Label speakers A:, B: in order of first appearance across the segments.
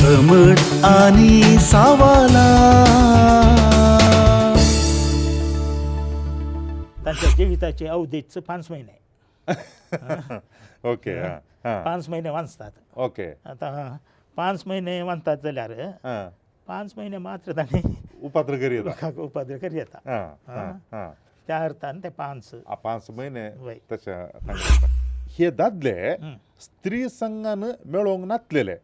A: समट आनी सावाला.
B: तांच्या जिविताची अवधीच 5 महिने.
C: ओके, हां हां
B: 5 महिने वाचतात. आतां 5 महिने वाचतात जाल्यार 5 महिने मात्र तांणी
C: उपात्र करी येता.
B: लोकांक उपद्र करी येता.
C: हां हां हां
B: त्या अर्थान ते 5.
C: 5 महिने.
B: वय.
C: तशें सांगता. हे दादले स्त्री संघान मेळोवंक नातलेले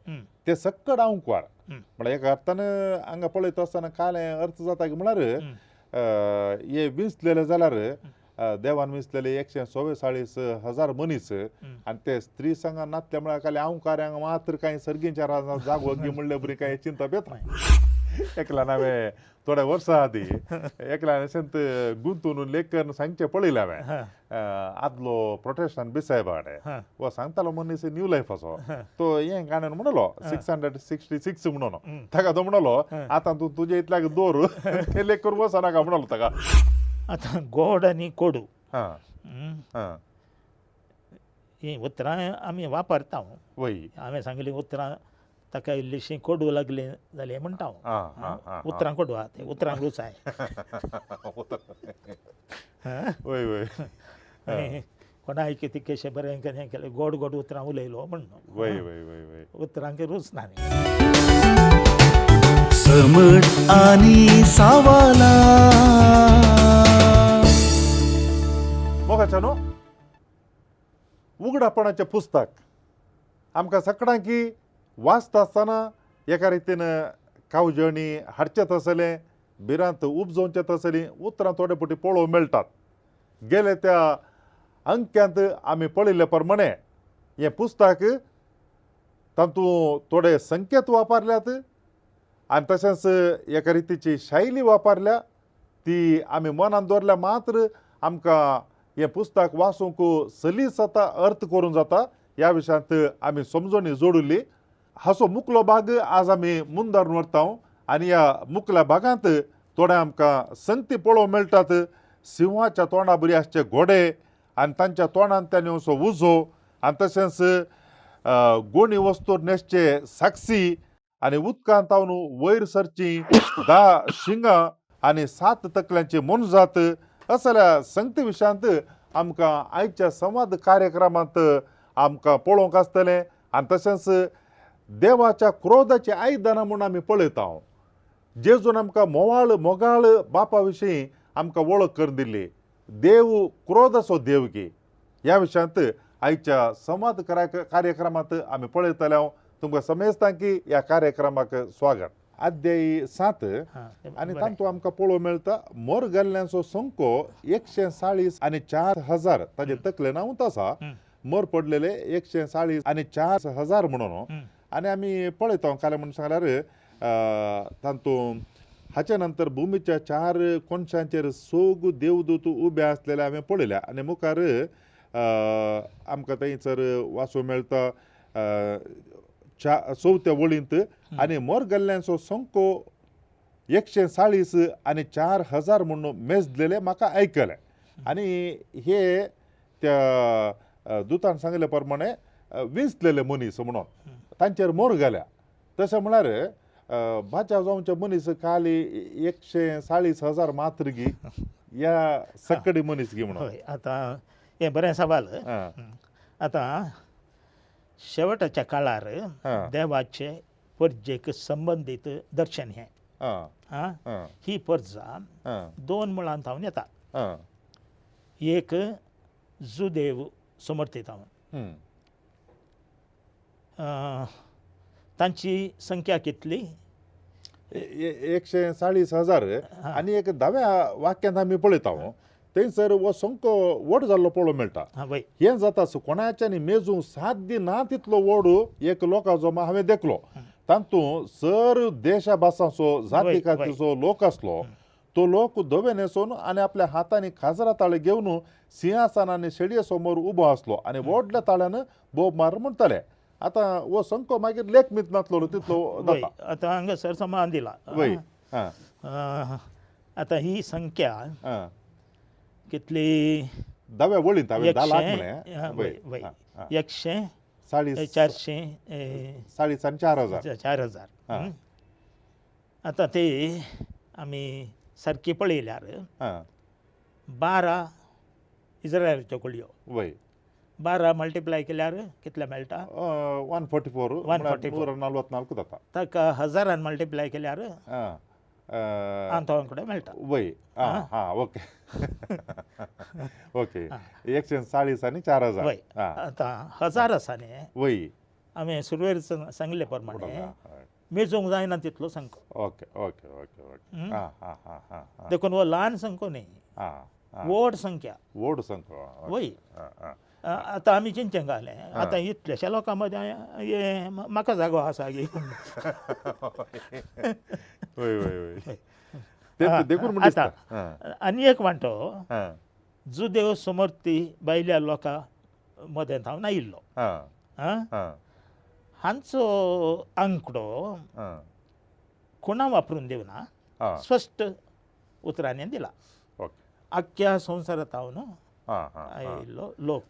C: ते सक्कड आंकवार. म्हळ्यार एका अर्थान हांगा पळयता आसतना कालें अर्थ जाता की म्हळ्यार हे विंचलेले जाल्यार देवान विंचलेले 144,000 मनीस आनी ते स्त्री संघान नातले म्हळ्यार खाली आंवकाऱ्यांक मात्र कांय सर्गींच्या राजांत जागो गी म्हणले बरी कांय चिंतप येता. एकल्यान हांवें थोड्या वर्सां आदीं एकल्यान अशेंच गुंतून लेखन सांगचें पळयलें हांवें. आदलो प्रोटेस्टंट बिसायबा कडेन हो सांगतालो मनीस न्यू लायफाचो तो हें गाणें म्हणलो 666 म्हणून. ताका तो म्हणलो आतां तूं तुजे इतल्याक दवर, ते लेख करून वचनाका म्हणलो ताका.
B: आतां गोड आनी कोडू
C: हां हां
B: हीं उतरां आमी वापरता.
C: वय.
B: हांवें सांगलीं उतरां ताका इल्लीशी कोडू लागली जाली म्हणटा हांव.
C: हां हां हां
B: उतरां कोडू आहा ते उतरांक रुचाय.
C: वय वय.
B: आनी कोणाक कितें कशें बरें केलें केलें गोड गोड उतरां उलयलो म्हण.
C: वय वय वय वय.
B: उतरांक रूच ना न्ही.
A: समट आनी सावाला.
C: मोगाच्या न्हू उगडापणाचें पुस्तक आमकां सगळ्यांकी वाचता आसतना एका रितीन कावजणी हाडचें तसलें भिरांत उपजोवचें तसलीं उतरां थोडे फावटी पळोवंक मेळटात. गेले त्या अंक्यांत आमी पळयल्ले प्रमाणे हें पुस्तक तातूंत थोडे संकेत वापरल्यात आनी तशेंच एका रितीची शैली वापरल्या ती आमी मनांत दवरल्या मात्र आमकां हें पुस्तक वाचूंक सलीस जाता, अर्थ करूंक जाता. ह्या विशयांत आमी समजणी जोडिल्ली. हाचो मुखलो भाग आज आमी मुंदार व्हरता आनी ह्या मुखल्या भागांत थोडे आमकां संगती पळोवंक मेळटात. सिंहाच्या तोंडा बरी आसचे घोडे आनी तांच्या तोंडांत तांणी असो उजो आनी तशेंच गोणी वस्तूर न्हेसचे साक्षी आनी उदकांत तावन वयर सरची 10 शिंगां आनी 7 तकल्यांची मोनजात असल्या संगती विशयांत आमकां आयच्या संवाद कार्यक्रमांत आमकां पळोवंक आसतलें. आनी तशेंच देवाच्या क्रोधाची आयदनां म्हूण आमी पळयता. जेजून आमकां मोवाळ मोगाळ बापा विशीं आमकां वळख करून दिल्ली. देव क्रोधाचो देव की ह्या विशयांत आयच्या संवाद कार्यक्रमांत आमी पळयतले. हांव तुमकां समेस्तां की ह्या कार्यक्रमाक स्वागत. अध्यायी 7 आनी तातूंत आमकां पळोवंक मेळटा मोर गेल्ल्यांचो संको 140 आनी 4,000 ताजे तकले नांव आसा. मोर पडलेले 140 आनी 4,000 म्हणून. आनी आमी पळयता काल म्हणून सांगल्यार तातूंत हाच्या नंतर भुमीच्या 4 कोनशांचेर सोग देवदूत उबे आसलेले हांवें पळयल्या. आनी मुखार आमकां थंयसर वाचूंक मेळटा 4थ्या वळींत आनी मोर गेल्ल्यांचो संको 140 आनी 4,000 म्हणून मेजलेले म्हाका आयकलें. आनी हे त्या दुतान सांगले प्रमाणे विंचलेले मनीस म्हणून तांचेर मोर गेल्या. तशें म्हळ्यार बाच्या जावचे मनीस खाली 140,000 मात्र गी या सकडी मनीस गी म्हणून.
B: हय, आतां हें बरें सवाल. आतां शेवटाच्या काळार देवाचे परजेक संबंदीत दर्शन हें. ही परजा 2 मुळांत हांव येता. एक जुदेव समर्थीत हांव. तांची संख्या कितली?
C: 140,000. आनी एक धाव्या वाक्यांत आमी पळयता थंयसर हो संको व्हड जाल्लो पळोवंक मेळटा. हें जाता कोणाच्यानी मेजूंक साध्य ना तितलो व्हड एक लोकांचो हांवें देखलो. तातूंत सर देशा भासांचो जाती कातीचो लोक आसलो. तो लोक धवे न्हेसून आनी आपल्या हातांनी खाजरा ताळे घेवन सिंहासन आनी शेडये समोर उबो आसलो आनी व्हडल्या ताळ्यान बोब मार म्हणटाले. आतां हो संको मागीर लेख मीत नासलो तितलो जाता.
B: आतां हांगासर समान दिला.
C: वय.
B: आतां ही संख्या कितली?
C: धाव्या वळींत हांवें 10 लाख म्हणलें.
B: 100
C: चाळीस
B: 400
C: चाळीस आनी 4000
B: 4000.
C: आं.
B: आतां ते आमी सारकी पळयल्यार
C: आं
B: 12 इज्रायलाच्यो कुळयो,
C: वय
B: 12 मल्टिप्लाय केल्यार कितले मेळटा?
C: 144
B: 144.
C: 144 जाता.
B: ताका 1000 मल्टिप्लाय केल्यार
C: आं
B: आंतो आंकडो मेळटा.
C: वय आं हां ओके ओके 140 आनी 4000.
B: वय
C: आं
B: आतां 1000 आसा न्ही,
C: वय
B: आमी सुरवेर सांगले प्रमाणे मेजूंक जायना तितलो संको.
C: ओके ओके ओके ओके आं हां हां हां
B: देखून हो ल्हान संको न्ही,
C: आं
B: व्हड संख्या.
C: व्हड संको.
B: वय
C: आं
B: आतां आमी चिंचें घालें, आतां इतल्याश्या लोकां मदें हें म्हाका जागो आसा गी.
C: वय वय वय देखून म्हण दिसता.
B: आतां आनी एक वांटो जुदेव समर्थी भायल्या लोकां मदें थावन आयिल्लो.
C: आं
B: हांचो आंकडो खुणा वापरून दिवना, स्पश्ट उतरांनी दिला. आख्ख्या संवसारांत थावन आयिल्लो लोक.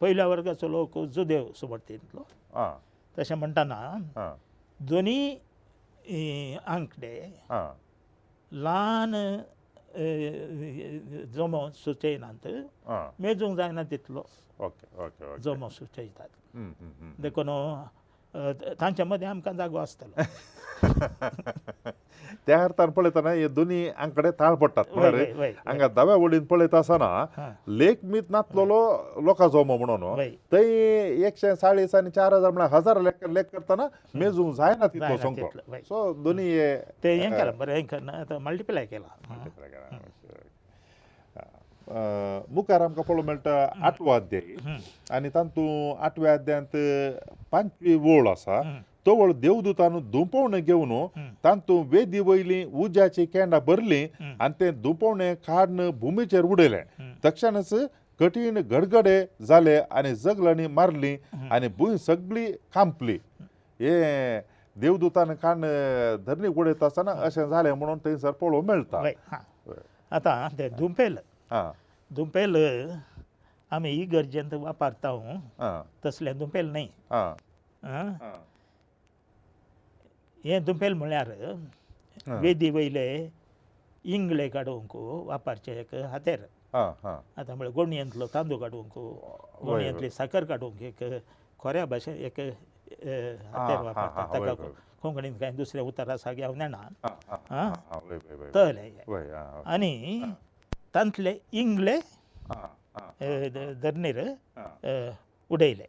B: पयल्या वर्गाचो लोक जुदेव सुमर्थींतलो. तशें म्हणटना दोनी आंकडे ल्हान जमो सुचयनात, मेजूंक जायना तितलो जमो सुचयतात. देखून तांच्या मदें आमकां जागो आसतलो.
C: त्या अर्थान पळयतना हे दोनी आंकडे ताळ पडटात. म्हळ्यार हांगा दाव्या वडीन पळयता आसतना लेख मीत नातलेलो लोकां जमो म्हणून थंय 140 आनी 4000 म्हळ्यार 1000 लेख करतना मेजूंक जायना तितलो संको. सो दोनी हे
B: ते हें केलां बरें, हें करना आतां मल्टिप्लाय केलां.
C: मुखार आमकां पळोवंक मेळटा 8वो अध्याय आनी तातूंत 8व्या अध्यायांत 5वी ओळ आसा. तवळ देवदूतान दुंपवणें घेवन तातूंत वेदी वयली उज्याची केंडां भरली आनी तें दुंपवणें काडून भुमीचेर उडयलें. तक्षणच कठीण गडगडे जाले आनी जगलांनी मारली आनी भूंय सगळी कांपली. हे देवदूतान काडून धरणीक उडयता आसतना अशें जालें म्हणून थंयसर पळोवंक मेळटा.
B: आतां तें दुंपेल दुंपेल आमी इगर्जेंत वापरता तसलें दुंपेल न्ही. हें दुंपेल म्हळ्यार वेदी वयले इंगळे काडूंक वापरचें एक हातेर. आतां म्हळ्यार गोणयेंतलो तांदूळ काडूंक, गोणयेंतली साकर काडूंक एक खोऱ्या भाशेन एक हातेर वापरतात. ताका कोंकणींत कांय दुसरें उतर आसा हांव जाणा. तलें आनी तांतले इंगळे धरणीर उडयले.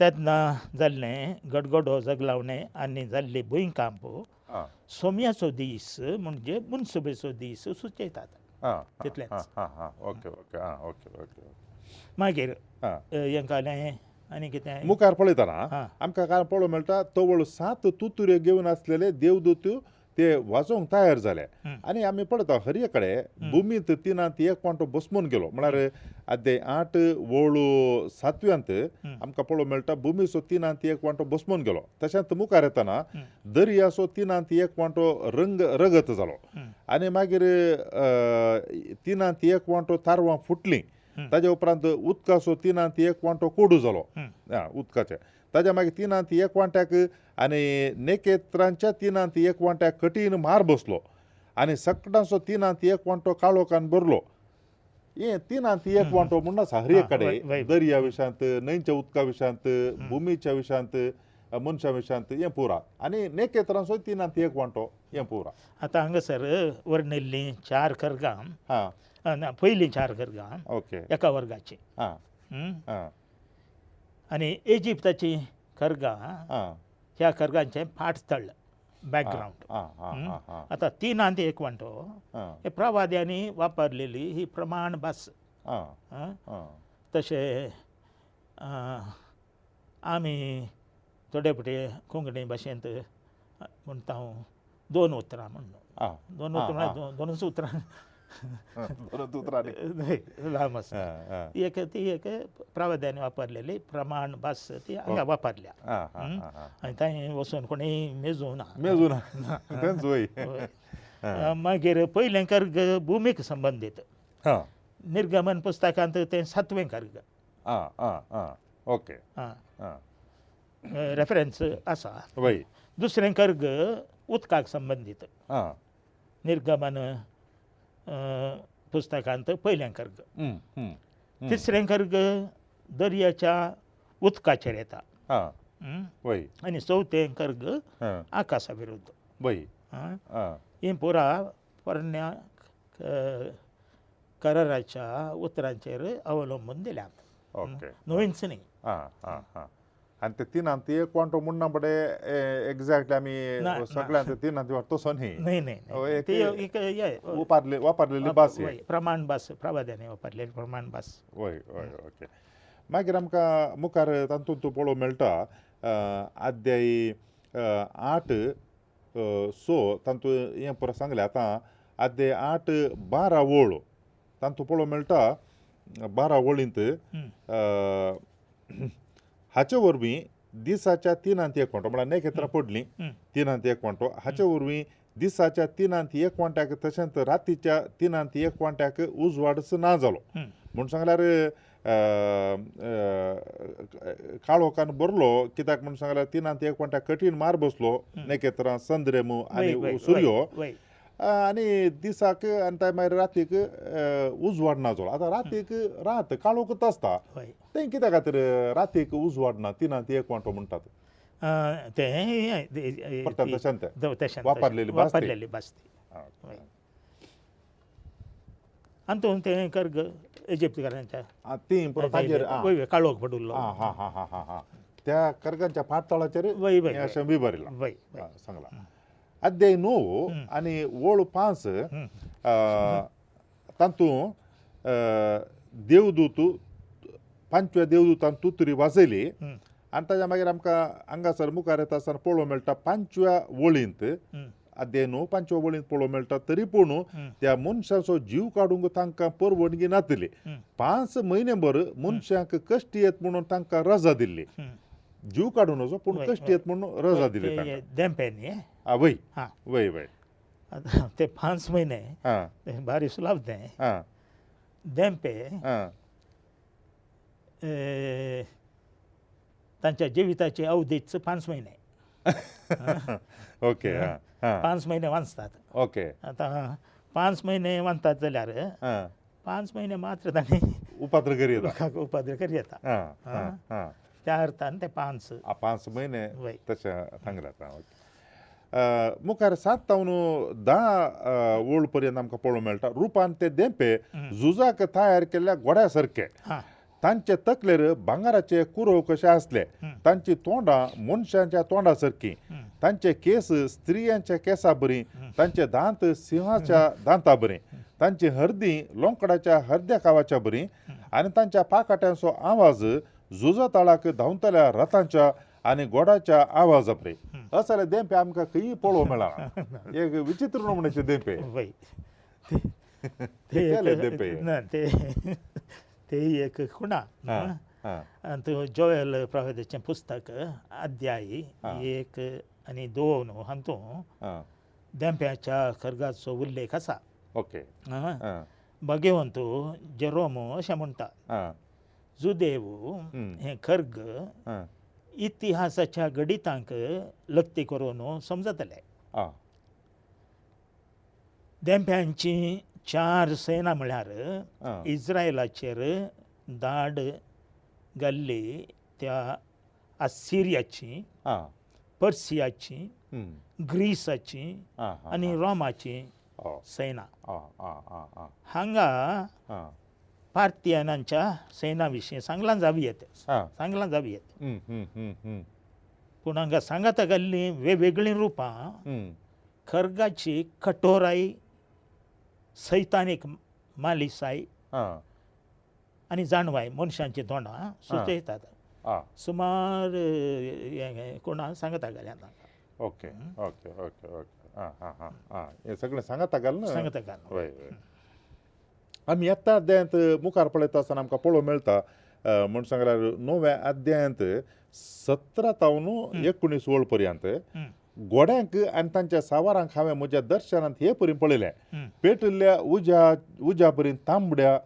B: तेन्ना जाल्लें गडगडो जगलावणें आनी जाल्ली भुंयकांप सोम्याचो दीस म्हणजे मुनसुबेचो दीस सुचयतात. तितलेंच. मागीर हें आनी कितें
C: मुखार पळयतना आमकां कांय पळोवंक मेळटा. तवळ 7 तुतुऱ्यो घेवन आसलेले देवदूत ते वाजोवंक तयार जाले आनी आमी पळयता हर कडेन भुमींत 3 1 वांटो बसमून गेलो. म्हळ्यार अध्याय 8 ओळ 7व्यांत आमकां पळोवंक मेळटा भुमीचो 3 1 वांटो बसमून गेलो. तशेंच मुखार येतना दर्याचो 3 1 वांटो रंग रगत जालो आनी मागीर 3 1 वांटो तारवां फुटलीं. ताज्या उपरांत उदकाचो 3 1 वांटो कोडू जालो उदकाचे. ताज्या मागीर 3 1 वांट्याक आनी नेकेत्रांच्या 3 1 वांट्याक कठीण मार बसलो आनी सकटांचो 3 1 वांटो काळोखान भरलो. हे 3 1 वांटो म्हणून आसा हर एक कडेन दर्या विशांत, न्हंयच्या उदका विशांत, भुमीच्या विशांत, मनशा विशांत हें पुरा आनी नेकेत्रांचो 3 1 वांटो हें पुरा.
B: आतां हांगासर वर्णिल्लीं 4 खरगां, ना पयलीं 4 खरगां
C: ओके
B: एका वर्गाची आनी इजिप्ताची खरगां ह्या खरगांचें फाटस्थळ बॅकग्रावंड. आतां 3 1 वांटो हे प्रवाद्यांनी वापरलेली ही प्रमाण भास. तशें आमी थोडे फावटी कोंकणी भाशेंत म्हणटा हांव 2 उतरां म्हणून, 2 उतरां म्हळ्यार दोनूच उतरां लांब आसता. एक ती एक प्रावधान्य वापरलेली प्रमाण भास ती हांगा वापरल्या आनी थंय वचून कोणीय मेजूं ना.
C: मेजूं ना.
B: मागीर पयलें कर्ग भुमीक संबंदीत. निर्गमन पुस्तकांत तें 7वें कर्ग.
C: आं आं आं ओके
B: आं रेफरन्स आसा.
C: वय.
B: दुसरें कर्ग उदकाक संबंदीत,
C: आं
B: निर्गमन पुस्तकांत पयलें कर्ग. तिसरें कर्ग दर्याच्या उदकाचेर येता.
C: वय.
B: आनी चवथें कर्ग आकाशा विरुद्ध.
C: वय.
B: ही पुरा पोरण्या कराराच्या उतरांचेर अवलंबून दिल्यात,
C: ओके,
B: नवींच न्ही.
C: आं आं आं आनी ते तिनांत एक वांटो म्हणना बडे एक्झॅक्टली आमी सगळ्यांत तिनांत वांटो तसो न्ही.
B: न्ही न्ही, ती एक
C: वापरलेली भास,
B: प्रमाण भास, प्रवाद्यांनी वापरलेली प्रमाण भास.
C: वय वय ओके. मागीर आमकां मुखार तातूंत पळोवंक मेळटा अध्याय 8 सो तातूंत हें पुरो सांगलें. आतां अध्याय 8 12 वळ तातूंत पळोवंक मेळटा. 12 वळींत हाचे वरवीं दिसाच्या 3 1 वांटो, म्हळ्यार नखेत्रां पडलीं 3 1 वांटो, हाचे वरवीं दिसाच्या 3 1 वांट्याक तशेंच रातीच्या 3 1 वांट्याक उजवाडच ना जालो. म्हूण सांगल्यार काळोखान भरलो. कित्याक म्हूण सांगल्यार 3 1 वांट्याक कठीण मार बसलो, नखेत्रां संद्रेमू आनी सुर्यो, आनी दिसाक आनी ते मागीर रातीक उजवाड ना जालो. आतां रातीक रात काळोखूच आसता, तें कित्या खातीर रातीक उजवाड ना 3 1 वांटो म्हणटात?
B: तें
C: तशें वापरलेली
B: वापरलेली भास ती. आनी तें कर्ग इजिप्तकारांच्या
C: ती ताजेर
B: काळोख पडिल्लो.
C: हां हां हां हां हां त्या कर्गांच्या पातळाचेर अशें विवरिलां सांगलां. अध्याय 9 आनी वळ 5 तातूंत देवदूत 5व्या देवदूतान तुतरी वाजयली आनी ताच्या मागीर आमकां हांगासर मुखार येता आसतना पळोवंक मेळटा 5व्या वळींत, अध्याय 9 5व्या वळींत पळोवंक मेळटा. तरी पूण त्या मनशाचो जीव काडूंक तांकां परवानगी नातली. 5 म्हयने भर मनशांक कश्ट येत म्हणून तांकां रजा दिल्ली. जीव काडून वचो पूण कश्ट येत म्हणून रजा दिली. वय वय वय.
B: आतां ते 5 म्हयने भारी सुलाभ तें देंपे तांच्या जिविताची अवधीच 5 म्हयने.
C: ओके,
B: 5 म्हयने वांचतात.
C: ओके,
B: आतां 5 म्हयने वांचतात जाल्यार 5 म्हयने मात्र तांणी
C: उपाद्र करी येता,
B: उपाद्र करी येता. त्या अर्थान ते 5
C: 5 म्हयने तशें सांगलां. मुखार 7 तावन 10 वळ पर्यंत आमकां पळोवंक मेळटा. रुपान ते देंपे झुजाक तयार केल्ल्या घोड्या सारके, तांचे तकलेर भांगराचे कुरव कशे आसले, तांची तोंडां मनशांच्या तोंडा सारकी, तांचे केस स्त्रियांच्या केसा बरी, तांचे दांत सिंहाच्या दांता बरी, तांची हरदी लोंकडाच्या हरद्या कावाच्या बरी, आनी तांच्या पाकाट्यांचो आवाज झुजा तळाक धांवतल्या रथांच्या आनी गोडाच्या आवाजा बरी. असले देंपे आमकां खंय पळोवंक मेळना. एक विचित्र नमुन्याचे देंपे. देंपे
B: ना ते ते एक खुणा. आनी जोएल प्रवेदाचें पुस्तक अध्याय 1 आनी 2 हातूंत देंप्याच्या खर्गाचो उल्लेख आसा.
C: ओके,
B: भगवंत जेरोम अशें म्हणटा, जुदेव हें खर्ग इतिहासाच्या गणितांक लक्ती करून समजतले. देंप्यांची 4 सेना म्हळ्यार इस्रायलाचेर दाड घाल्ली त्या आसिरियाची, पर्सियाची, ग्रीसाची आनी रोमाची सेना. हांगा पार्थियनांच्या सेना विशीं सांगलां जावं येत, सांगलां जावं येत, पूण हांगा सांगाता घाल्लीं वेगवेगळीं रुपां खर्गाची कठोराय, सैतानीक मालिसाय आनी जाणवाय मनशांची तोंडां सुचयतात. सुमार कोणा सांगता घाल्या.
C: ओके ओके ओके ओके आं हां हां आं हें सगळें सांगता घाल ना,
B: सांगता घाल.
C: वय वय. आमी येता अध्यायांत मुखार पळयता आसतना आमकां पळोवंक मेळटा. म्हूण सांगल्यार 9व्या अध्यायांत 17 तावन 19 वळ पर्यंत घोड्यांक आनी तांच्या सावारांक हांवें म्हज्या दर्शनांत हे परी पळयलें. पेटिल्ल्या उज्या उज्या परी तांबड्या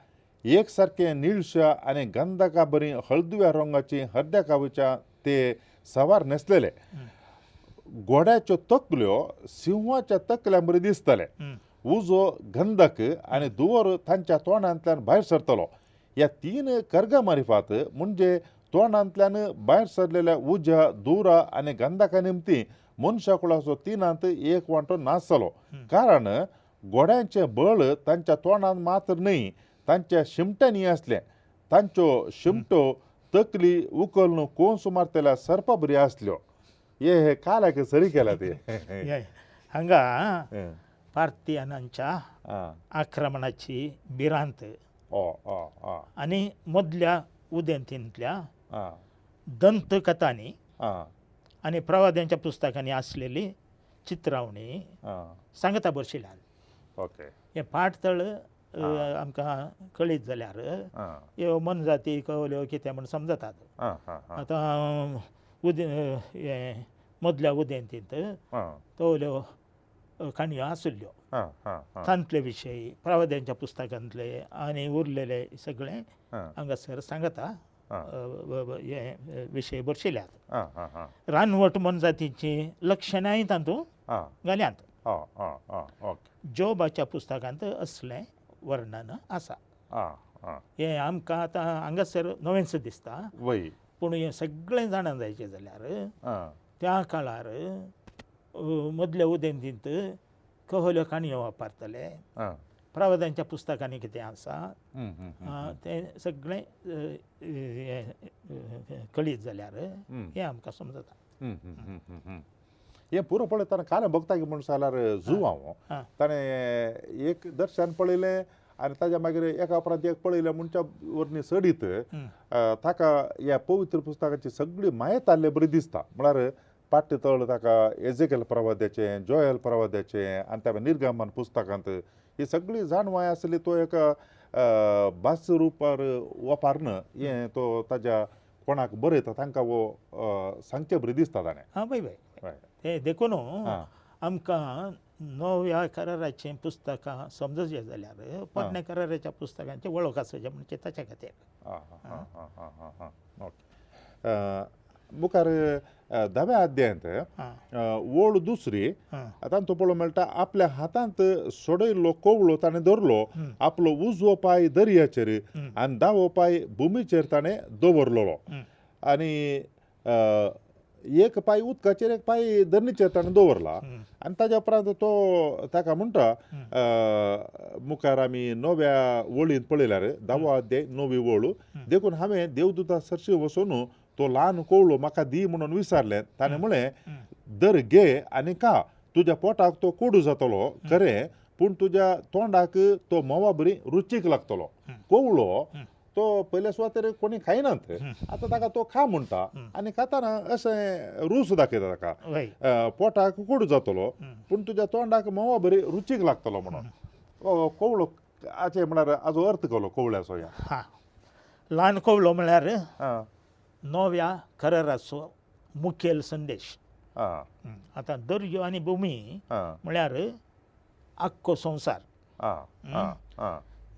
C: एक सारकें निळशा आनी गंधका बरी हळदुव्या रंगाची हरद्या कावच्या ते सवार न्हेसलेले. घोड्याच्यो तकल्यो सिंहाच्या तकल्या बरी दिसताले. उजो, गंधक आनी धुंवर तांच्या तोंडांतल्यान भायर सरतलो. ह्या तीन कर्गा मारिफात म्हणजे तोंडांतल्यान भायर सरलेल्या उज्या, धुंवरा आनी गंधका निमती मनशाकुळाचो तिनांत एक वांटो नाश जालो. कारण घोड्यांचें बळ तांच्या तोंडांत मात्र न्हय, तांच्या शिमट्यांनी आसलें. तांच्यो शिमट्यो तकली उखलून कोंस मारतल्या सर्पा बरी आसल्यो. हे काल्याक सरी केल्या ते.
B: हांगा पार्थियनांच्या आक्रमणाची भिरांत आनी मदल्या उदेंतींतल्या दंतकथांनी आनी प्रवाद्यांच्या पुस्तकांनी आसलेली चित्रावणी सांगता बरशिल्यान.
C: ओके,
B: हें पाटतळ आमकां कळीत जाल्यार ह्यो मनजाती कवल्यो कितें म्हूण समजतात. आतां हें मदल्या उदेंतींत तवल्यो काणयो आशिल्ल्यो, तांतले विशय प्रवाद्यांच्या पुस्तकांतले आनी उरलेले सगळें हांगासर सांगता हे विशय बरशिल्यात. रानवट मनजातीचीं लक्षणांय तातूंत घाल्यांत. जोबाच्या पुस्तकांत असलें वर्णन आसा. हें आमकां आतां हांगासर नवेंच दिसता, पूण हें सगळें जाणा जायचें जाल्यार त्या काळार मदल्या उदेंतींत कहल्यो काणयो वापरतले, प्रवाद्यांच्या पुस्तकांनी कितें आसा तें सगळें कळीत जाल्यार हें आमकां समजता.
C: हें पुरो पळयतना काल भोगता की म्हूण जाल्यार जुवांव ताणें एक दर्शन पळयलें आनी ताज्या मागीर एका उपरांत एक पळयलें म्हणच्या वरनी सडीत ताका ह्या पवित्र पुस्तकाची सगळी म्हायत आसले बरी दिसता. म्हळ्यार पाट्य तळ ताका एजेकेल प्रवाद्याचें, जोयल प्रवाद्याचें आनी त्या निर्गमन पुस्तकांत ही सगळी जाणवाय आसली. तो एका भास रुपार वापरन हें तो ताज्या कोणाक बरयता तांकां वो सांगचें बरी दिसता ताणें.
B: हां बाय बाय, तें देखून आमकां नव्या कराराचीं पुस्तकां समजचें जाल्यार पोरण्या कराराच्या पुस्तकांची वळख आसचें म्हणजे ताच्या खातीर.
C: ओके, मुखार धाव्या अध्यायांत ओळ दुसरी तांतूं पळोवंक मेळटा, आपल्या हातांत सोडयल्लो कोवळो ताणें धरलो, आपलो उजवो पांय दर्याचेर आनी दावो पांय भुमीचेर ताणें दवरलेलो आनी एक पांय उदकाचेर एक पांय धरणीचेर ताणें दवरला. आनी ताज्या उपरांत तो ताका म्हणटा, मुखार आमी नव्या वळींत पळयल्यार धावो अध्याय नवी वळ, देखून हांवें देवदूता सरशी वचून तो ल्हान कोवळो म्हाका दी म्हणून विचारलें. ताणें म्हळें, दर घे आनी खा, तुज्या पोटाक तो कोडू जातलो खरें, पूण तुज्या तोंडाक तो म्होंवा बरी रुचीक लागतलो. कोवळो तो पयल्या सुवातेर कोणी खायनात, आतां ताका तो खा म्हणटा आनी खाताना अशें रूच दाखयता ताका, पोटाक कोडू जातलो पूण तुज्या तोंडाक म्होंवा बरी रुचीक लागतलो म्हणून. कोवळो हाचे म्हळ्यार हाजो अर्थ कलो कोवळ्याचो.
B: ह्या ल्हान कोवळो म्हळ्यार नव्या कराराचो मुखेल संदेश. आतां दर्यो आनी भूमी म्हळ्यार आख्खो संवसार,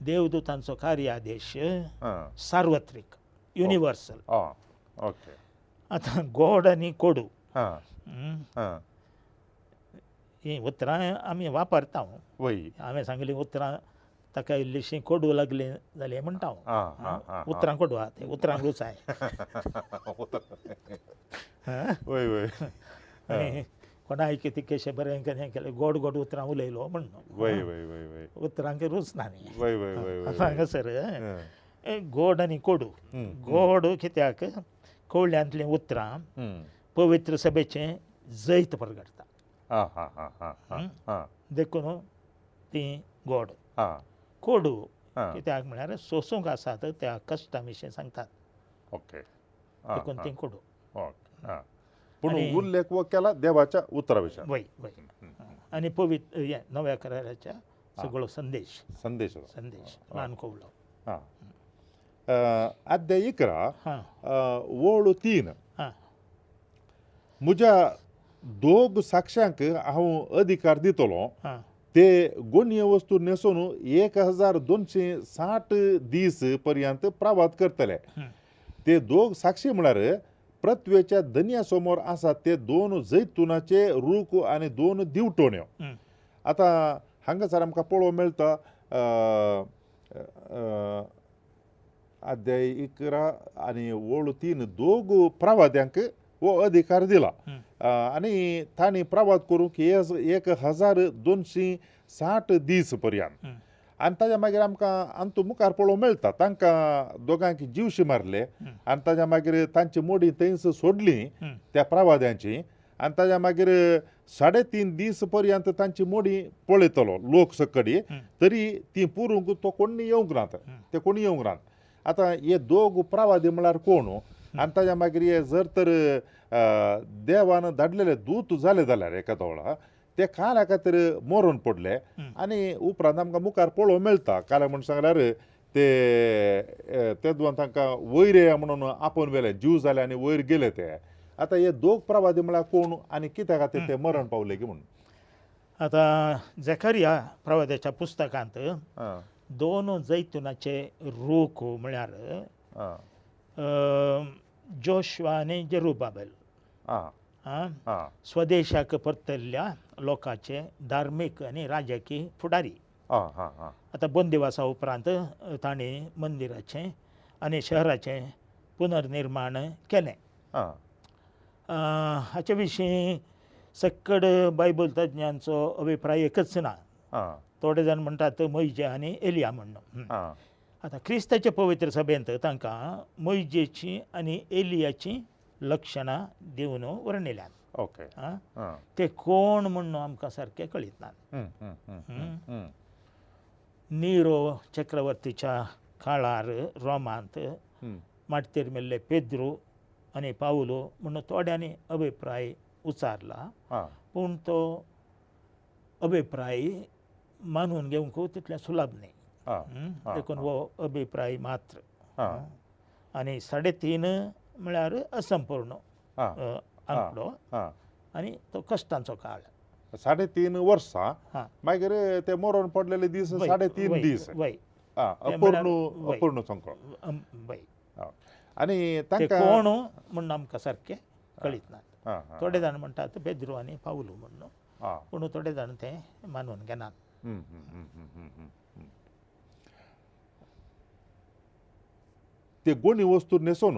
B: देवदूतांचो कार्यादेश सार्वत्रिक, युनिवर्सल. आतां गोड आनी कोडू हीं उतरां आमी वापरता. हांवें सांगलीं उतरां ताका इल्लीशी कोडू लागली जाली म्हणटा हांव, उतरां कोडू आहा तें उतरांक रूच आहाय. आनी कोणाक कितें कशें बरें केलें केलें गोड गोड उतरां उलयलो म्हण उतरांक रूच ना न्ही. आतां हांगासर गोड आनी कोडू, गोड कित्याक कोवळ्यांतलीं उतरां पवित्र सभेचें जैत परगटता, देखून तीं गोड. कोडू कित्याक म्हळ्यार सोसूंक आसात त्या कश्टां विशीं सांगतात, देखून तीं कोडू.
C: पूण उल्लेख केला देवाच्या उतरा विशीं.
B: वय वय, आनी पवित्र हें नव्या कराराच्या सगळो संदेश
C: संदेश
B: संदेश ल्हान कोवळो.
C: अध्याय 11 ओळ 3, म्हज्या दोग साक्षांक हांव अधिकार दितलो, ते गोणये वस्तू न्हेसून 1260 दीस पर्यंत प्रवास करतले. ते दोग साक्षी म्हळ्यार पृथ्वेच्या दर्या समोर आसात ते 2 जैतुनाचे रूख आनी 2 दिवटोण्यो. आतां हांगासर आमकां पळोवंक मेळटा अध्याय 11 आनी ओळ 3 दोग प्रवाद्यांक हो अधिकार दिला आनी तांणी प्रवास करूंक 1260 दीस पर्यंत. आनी ताज्या मागीर आमकां आमचो मुखार पळोवंक मेळटा तांकां दोगांक जिवशी मारले आनी ताज्या मागीर तांची मोडी थंयच सोडली त्या प्रवाद्यांची आनी ताज्या मागीर 3.5 दीस पर्यंत तांची मोडी पळयतलो लोक सकडी तरी ती पुरूंक तो कोणी येवंक नात, ते कोणी येवंक नात. आतां हे दोग प्रवादी म्हळ्यार कोण आनी ताज्या मागीर हे जर तर देवान धाडलेले दूत जाले जाल्यार एका दोळा ते काल्या खातीर मरून पडले आनी उपरांत आमकां मुखार पळोवंक मेळटा काल्या म्हण सांगल्यार ते तेदवान तांकां वयर येया म्हणून आपोवन व्हेले, जीव जाले आनी वयर गेले ते. आतां हे दोग प्रवादी म्हळ्यार कोण आनी कित्या खातीर ते मरण पावले की म्हणून?
B: आतां झेकरिया प्रवाद्याच्या पुस्तकांत 2 जैतुनाचे रूख म्हळ्यार जोशुआ आनी जेरुबाबेल स्वदेशाक परतल्ल्या लोकांचे धार्मीक आनी राजकीय फुडारी. आतां बंदिवासा उपरांत तांणी मंदिराचें आनी शहराचें पुनर्निर्माण केलें. हाचे विशीं सक्कड बायबल तज्ञांचो अभिप्राय एकच ना. थोडे जाण म्हणटात मोयजे आनी एलिया म्हणून. आतां क्रिस्ताचे पवित्र सभेंत तांकां मोयजेची आनी एलियाची लक्षणां दिवन वर्णिल्यांत.
C: ओके,
B: ते कोण म्हणून आमकां सारकें कळीत ना. निरो चक्रवर्तीच्या काळार रोमांत माटतेर मेल्ले पेद्रू आनी पावलो म्हणून थोड्यांनी अभिप्राय उचारला, पूण तो अभिप्राय मानून घेवंक तितलें सुलभ न्ही, देखून हो अभिप्राय मात्र. आनी 3.5 म्हळ्यार असंपूर्ण आंकडो आनी तो कश्टांचो काळ.
C: 3.5 वर्सां मागीर ते मरण पडलेले दीस 3.5 दीस अपूर्ण अपूर्ण संको. आनी
B: तांकां कोण म्हणून आमकां सारकें कळीत ना. थोडे जाण म्हणटात पेद्रू आनी पावलो म्हणून, पूण थोडे जाण ते मानून घेनात.
C: ते गोणी वस्तू न्हेसून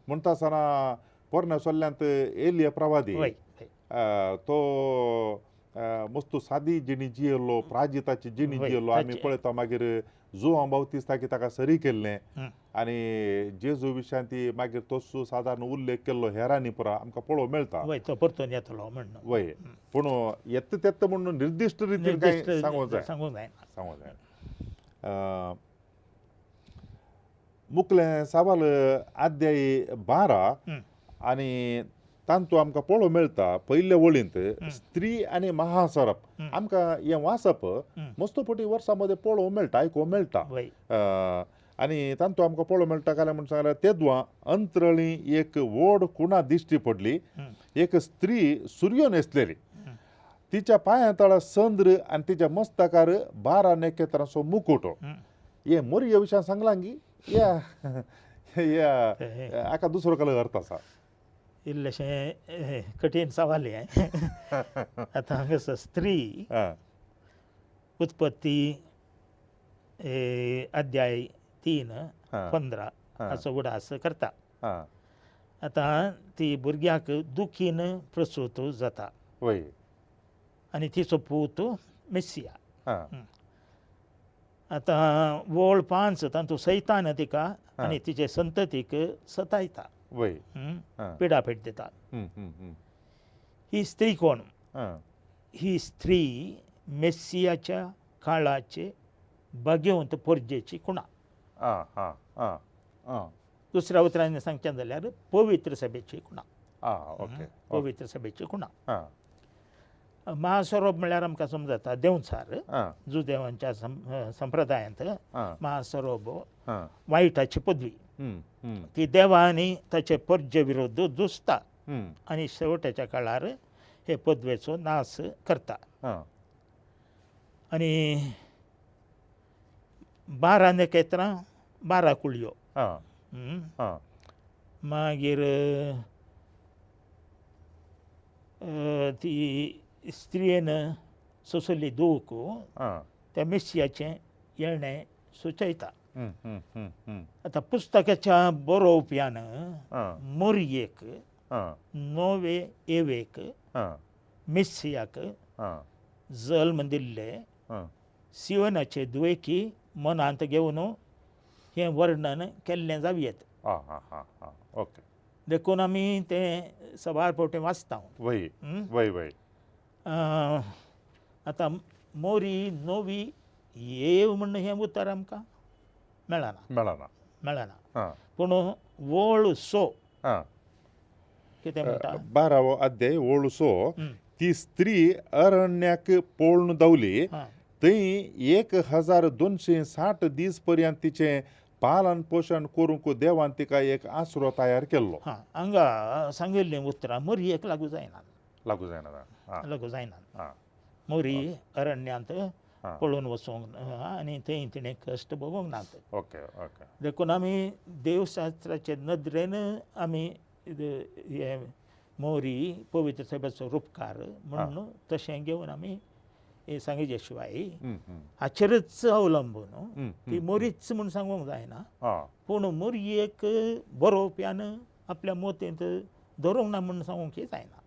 C: म्हणटा आसतना पोरण्या सोल्ल्यांत एलिया प्रवादी तो मस्तू सादी जिणी जियेल्लो, प्राजिताची जिणी जियेल्लो आमी पळयता. मागीर जुआंव बावतिस्ताकी ताका सरी केल्लें आनी जेजू विशयान ती मागीर तसो सादारण उल्लेख केल्लो हेरांनी पुरा आमकां पळोवंक मेळटा.
B: तो परतून येतलो म्हणून
C: वय, पूण येता तेत्त म्हणून निर्दिश्ट रितीन कांय सांगूंक जाय,
B: सांगूंक जायना,
C: सांगूंक जायना. मुकलें सवाल अध्याय 12 आनी तांतू आमकां पळोवंक मेळटा पयल्या वळींत स्त्री आनी महासरप. आमकां हें वाचप मस्त पटी वर्सां मदें पळोवंक मेळटा, आयकूंक मेळटा. आनी तांतू आमकां पळोवंक मेळटा काय म्हण सांगल्यार तेदवां अंतरळी एक व्हड कुणा दिश्टी पडली, एक स्त्री सुर्यो न्हेसलेली, तिच्या पांया तळा चंद्र आनी तिच्या मस्तकार 12 नखेत्रांचो मुकुट. हे मोरये विशयान सांगलां गी या या हाका दुसरो कलर अर्थ आसा.
B: इल्लेशें कठीण सवाल हें. आतां हांगासर स्त्री उत्पत्ती अध्याय 3:15 हाचो उडास करता. आतां ती भुरग्याक दुखीन प्रसूत जाता आनी तिचो पूत मेसिया. आतां वळ 5 तातूंत सैतान तिका आनी तिचे संततीक सतायता, पिडापीड दिता. ही स्त्री कोण? ही स्त्री मेसियाच्या काळाचे भाग्यवंत पोरजेची कुणा. दुसऱ्या उतरांनी सांगचें जाल्यार पवित्र सभेची कुणा. पवित्र सभेची कुणा. महासरोप म्हळ्यार आमकां समजता देंवचार. जुदेवांच्या संप्रदायांत महासरोप वायटाची पदवी, ती देवांनी ताचे परजे विरुद्ध झुजता आनी शेवटाच्या काळार हे पदवेचो नाश करता. आनी 12 नखेत्रां 12 कुळयो. मागीर ती स्त्रियेन सोंसली दूख त्या मेसियाचें येणें सुचयता. आतां पुस्तकाच्या बरोवप्यान मोरयेक, नवे एवेक, मेसियाक जल्म दिल्ले सियोनाचे दुयेकी मनांत घेवन हें वर्णन केल्लें जावं येत.
C: ओके.
B: देखून आमी तें सवार फावटी वाचता.
C: वय वय वय.
B: आतां मोरी नवी येव म्हण हें उतर आमकां मेळना.
C: मेळना.
B: मेळना. पूण वळ सो कितें म्हणटा?
C: 12वो अध्याय वळ सो, ती स्त्री अरण्याक पळून धांवली, थंय 1260 दीस पर्यंत तिचें पालन पोशण करूंक देवान तिका एक आसरो तयार केल्लो.
B: हांगा सांगिल्लीं उतरां मोरयेक लागू जायना.
C: लागू जायना.
B: लागू जायना. मोरी अरण्यांत पळून वचूंक आनी थंय तिणें कश्ट भोगूंक नात.
C: Okay okay.
B: देखून आमी देवशास्त्राचे नदरेन आमी हे मोरी पवित्र सभेचो रुपकार म्हणून तशें घेवन आमी सांगिल्ले शिवाय हाचेरच अवलंबून ती मोरीच म्हूण सांगूंक जायना. पूण मोरयेक बरोवप्यान आपल्या मोतींत धरूंक ना म्हूण सांगूंक जायना.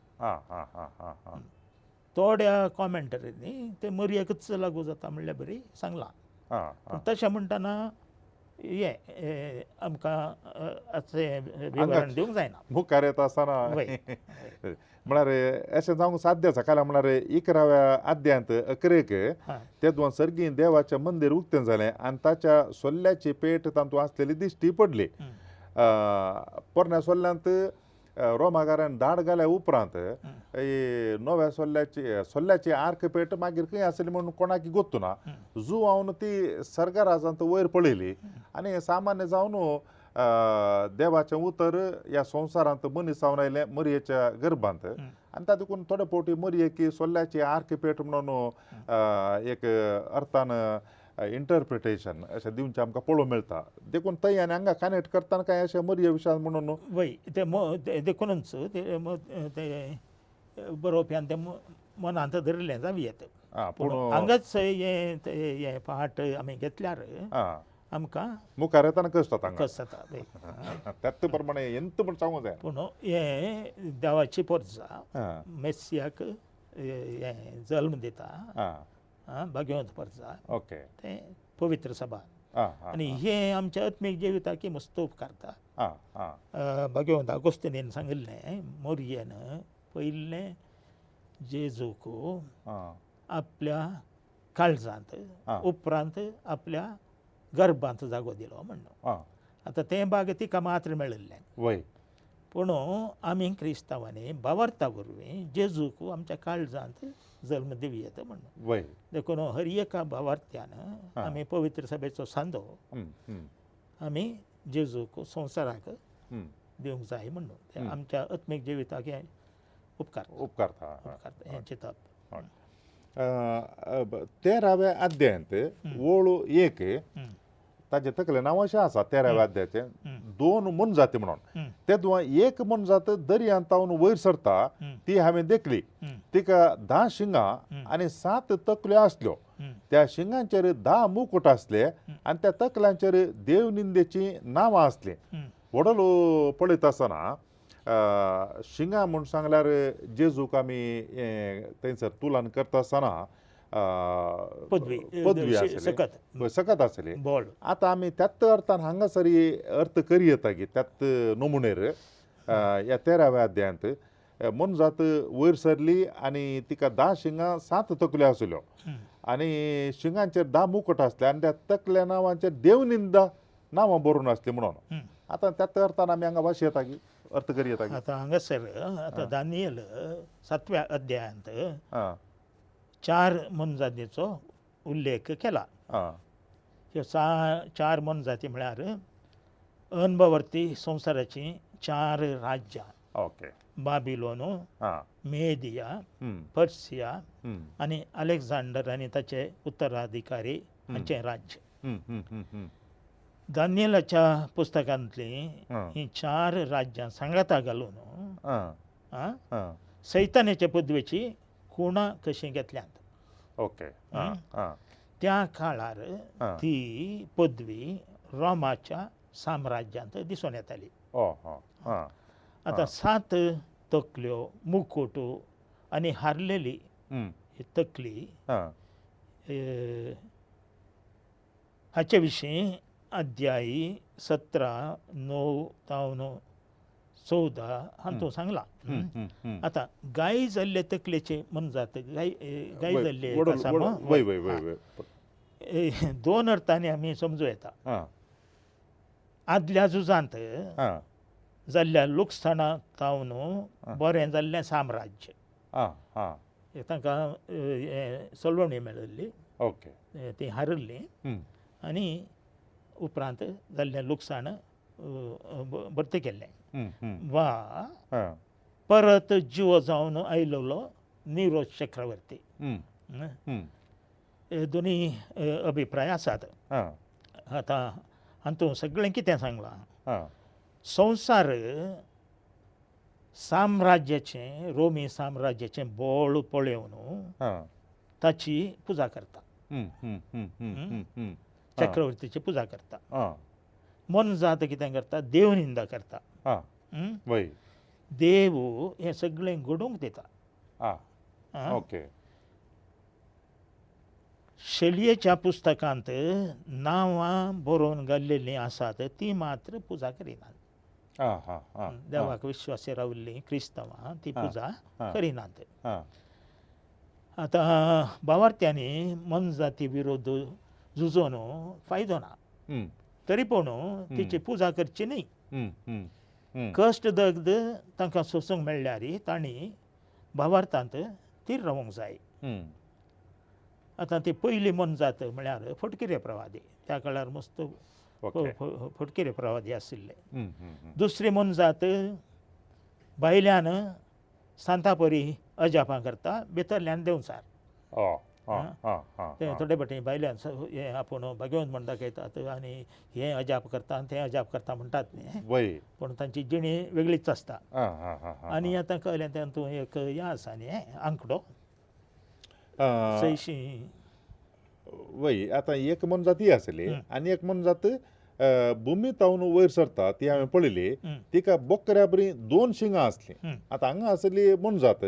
B: थोड्या कॉमेंटरींनी ते मोरयेकच लागू जाता म्हणल्यार बरी सांगलां. पूण तशें म्हणटना हें आमकां अशें विवरण दिवंक जायना.
C: मुखार येता आसतना म्हळ्यार अशें जावंक साध्य आसा. काल म्हळ्यार 11व्या अध्यायांत 11 तेदोन सर्गी देवाचें मंदीर उक्तें जालें आनी ताच्या सोल्ल्याची पेट तातूंत आसलेली दिश्टी पडली. पोरण्या सोल्ल्यांत रोमागारान धाड घाल्या उपरांत नव्या सोल्ल्याची आर्क पेट मागीर खंय आसली म्हणून कोणाक गोत्तू ना. जुवावन ती सर्गराजांत वयर पळयली आनी सामान्य जावन देवाचें उतर ह्या संवसारांत मनीस जावन आयलें मरयेच्या गर्भांत आनी ता देखून थोडे फावटी मरयेक सोल्ल्याची आर्क पेट म्हणून एक अर्थान इंटरप्रिटेशन अशें दिवचें आमकां पळोवंक मेळटा. देखून थंय आनी हांगा कनेक्ट करतना कांय अशें मरये विशयान म्हणून
B: वय ते देखूनच ते बरोवप्यान तें मनांत धरिल्लें जावं येत.
C: पूण
B: हांगाच हें पाठ आमी घेतल्यार आमकां
C: मुखार येतना कश्ट जाता.
B: कश्ट जाता.
C: त्याच प्रमाणे एंत म्हण सांगूंक जाय.
B: पूण हें देवाची परजा मेसियाक हें जल्म दिता, भाग्यवंत परजा.
C: ओके.
B: तें पवित्र सभा आनी हें आमच्या आत्मीक जिविताक मस्त उपकारता. भाग्यवंत आगोस्तिनीन सांगिल्लें मोरयेन पयलें जेजूक आपल्या काळजांत उपरांत आपल्या गर्भांत जागो दिलो म्हणून. आतां तें भाग तिका मात्र मेळिल्लें.
C: वय.
B: पूण आमी क्रिस्तांवांनी भावार्था वरवीं जेजूक आमच्या काळजांत जल्म दिवं येता म्हणून.
C: वय.
B: देखून हर एका भावार्थ्यान आमी पवित्र सभेचो सांदो आमी जेजूक संवसाराक दिवंक जाय म्हणून आमच्या आत्मीक जिविताक हें उपकारता.
C: उपकारता.
B: उपकारता हें चिंतप.
C: 13व्या अध्यायांत वळ 1 ताजे तकले नांव अशें आसा 13व्या अध्यायाचें 2 मनजाती म्हणून. तेदोन एक मनजात दर्यांत तावन वयर सरता ती हांवें देखली. तिका 10 शिंगां आनी 7 तकल्यो आसल्यो. त्या शिंगांचेर 10 मुकुट आसले आनी त्या तकल्यांचेर देवनिंदेचीं नांवां आसलीं. व्हडलो पळयता आसतना शिंगां म्हूण सांगल्यार जेजूक आमी थंयसर तुलन करता आसतना
B: पदवी
C: पदवी आसली, सकत आसली. आतां आमी त्याच अर्थान हांगासर अर्थ करी येता की त्याच नमुनेर ह्या 13व्या अध्यायांत मनजात वयर सरली आनी तिका 10 शिंगां 7 तकल्यो आसल्यो आनी शिंगांचेर 10 मुकुट आसले आनी त्या तकल्या नांवांचेर देवनिंदा नांवां बरोवन आसली म्हणून. आतां त्याच अर्थान आमी हांगा वाशी येता की अर्थ करी येता.
B: आतां हांगासर आतां दानियल 7व्या अध्यायांत 4 मनजातीचो उल्लेख केला. ह्यो 4 मनजाती म्हळ्यार अनभवर्ती संवसाराचीं 4 राज्यां.
C: ओके.
B: बाबिलोन, मेदिया, पर्सिया आनी अलेक्झांडर आनी ताचे उत्तराधिकारी हांचें राज्य. दानियेलाच्या पुस्तकांतलीं हीं 4 राज्यां सांगाता घालून सैतानाचे पदवेची खुणां कशीं घेतल्यांत.
C: ओके.
B: त्या काळार ती पदवी रोमाच्या साम्राज्यांत दिसून येताली. आतां 7 तकल्यो, मुकुट आनी हारलेली तकली हाचे विशीं अध्यायी 17:9 14 हातूंत सांगलां. आतां गाय जाल्ले तकलेचे मनजात, गाय गाय जाल्ले 2 अर्थांनी आमी समजूं येता. आदल्या झुजांत जाल्ल्या लुकसाणा तावन बरें जाल्लें साम्राज्य, तांकां सलवणी मेळिल्ली, ती हारिल्ली आनी उपरांत जाल्लें लुकसाण भरती केल्लें. वा परत जिवो जावन आयलेलो निरो चक्रवर्ती. दोनी अभिप्राय आसात. आतां हातूंत सगळें कितें सांगलां, संवसार साम्राज्याचें, रोमी साम्राज्याचें बळ पळोवन ताची पुजा करता, चक्रवर्तीची पुजा करता. मनजात कितें करता, देवनिंदा करता. देव हें सगळें घडोवंक दिता. शेलयेच्या पुस्तकांत नांवां बरोवन घाल्लेलीं आसात ती मात्र पुजा करिनात. देवाक विश्वासी राविल्लीं क्रिस्तांवां ती पुजा करिनात. आतां भावार्थ्यांनी मनजाती विरोध झुजोवन फायदो ना, तरी पूण तिची पुजा करची न्ही. कश्ट दग्ध तांकां सोसूंक मेळ्ळ्यार तांणी भावार्थांत थीर रावंक जाय. आतां ती पयली मनजात म्हळ्यार फटकिरे प्रवादी, त्या काळार मस्त फटकिरे प्रवादी आशिल्ले. दुसरी मनजात भायल्यान सांतापरी अजापां करता, भितरल्यान देंवचार. ते थोडे फावटी भायल्यान हें आपूण भागेवन म्हण दाखयतात आनी हें अजाप करता आनी तें अजाप करता म्हणटात न्ही, पूण तांची जिणी वेगळीच आसता. आनी आतां कळ्ळें तातूंत एक हें आसा न्ही आंकडो 600.
C: वय आतां एक मनजात ही आसली आनी एक मनजात भुमी तावन वयर सरता ती हांवें पळयली. तिका बोकऱ्या बरी 2 शिंगां आसलीं. आतां हांगा आसली मनजात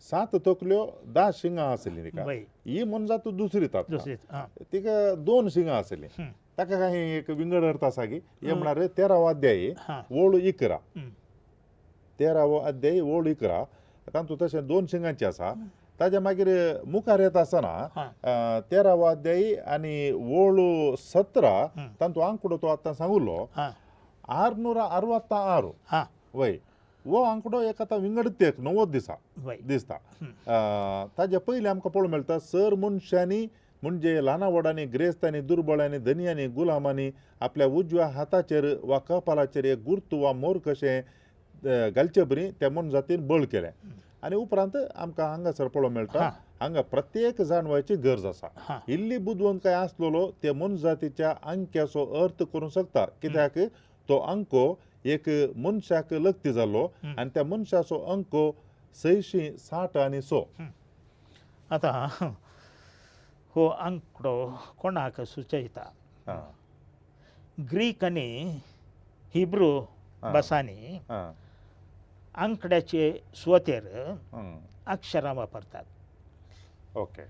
C: 7 तकल्यो 10 शिंगां आसलीं तिका. ही मनजात दुसरी तिका 2 शिंगां आसलीं. ताका कांय एक विंगड अर्थ आसा की हे म्हळ्यार 13वो अध्याय ओळ 11, 13वो अध्याय ओळ 11 तातूंत तशें 2 शिंगांची आसा. ताज्या मागीर मुखार येता आसतना 13वो अध्याय आनी ओळ 17 तातूंत आंकडो तो आतां सांगुलो 666. वय हो आंकडो एक आतां विंगड एक 90 दिसा दिसता. ताज्या पयलीं आमकां पळोवंक मेळटा सर मनशांनी म्हणजे ल्हाना व्हडांनी, ग्रेस्तांनी, दुर्बळांनी, धनयांनी, गुलामांनी आपल्या उजव्या हाताचेर वा कपालाचेर एक गुर्तू वा मोर कशें घालचे बरी त्या मनजातीन बळ केलें. आनी उपरांत आमकां हांगासर पळोवंक मेळटा हांगा प्रत्येक जाणवायची गरज आसा. इल्ली बुदवंत काय आसलेलो ते मनजातीच्या अंक्याचो अर्थ करूंक शकता, कित्याक तो अंको एक मनशाक लग्ती जाल्लो आनी त्या मनशाचो अंको 660 आनी 100.
B: आतां हो आंकडो कोणाक सुचयता? ग्रीक आनी हिब्रू भासांनी आंकड्याचे सुवातेर अक्षरां वापरतात.
C: ओके.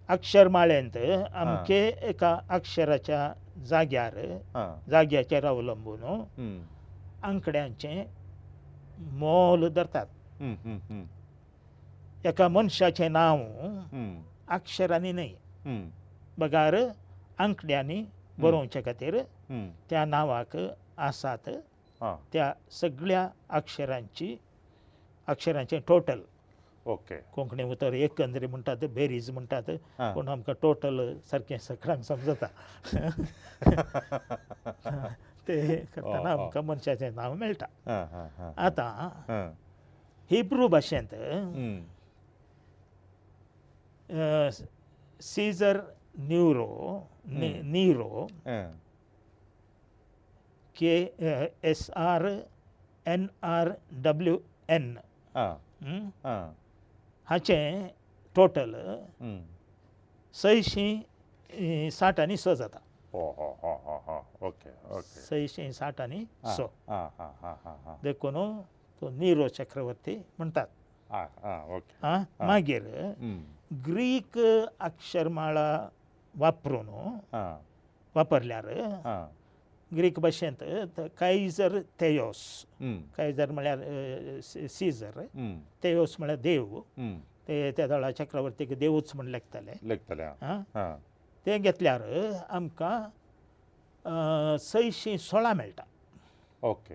B: अक्षरमाळेंत आमचे एका अक्षराच्या जाग्यार जाग्याचेर अवलंबून आंकड्यांचें मोल धरतात. एका मनशाचें नांव अक्षरांनी न्हय बगार आंकड्यांनी बरोवचे खातीर त्या नांवाक आसात त्या सगळ्या अक्षरांची अक्षरांचें टोटल.
C: ओके.
B: कोंकणी उतर एकंदरी म्हणटात, बेरीज म्हणटात, पूण आमकां टोटल सारकें सगळ्यांक समजता. ते करतना आमकां मनशाचें नांव मेळटा. आतां हिब्रू भाशेंत Caesar Nero Nero K S R N R W N हाचें टोटल 660 आनी 6 जाता. 660 आनी 6. देखून तो निरो चक्रवर्ती म्हणटात. मागीर ग्रीक अक्षरमाळा वापरून वापरल्यार ग्रीक भाशेंत कायझर तेयोस, कायझर म्हळ्यार सीझर, तेयोस म्हळ्यार देव, ते त्या दळा चक्रवर्तीक देवूच म्हण लेखताले. ते घेतल्यार आमकां 616 मेळटा.
C: ओके.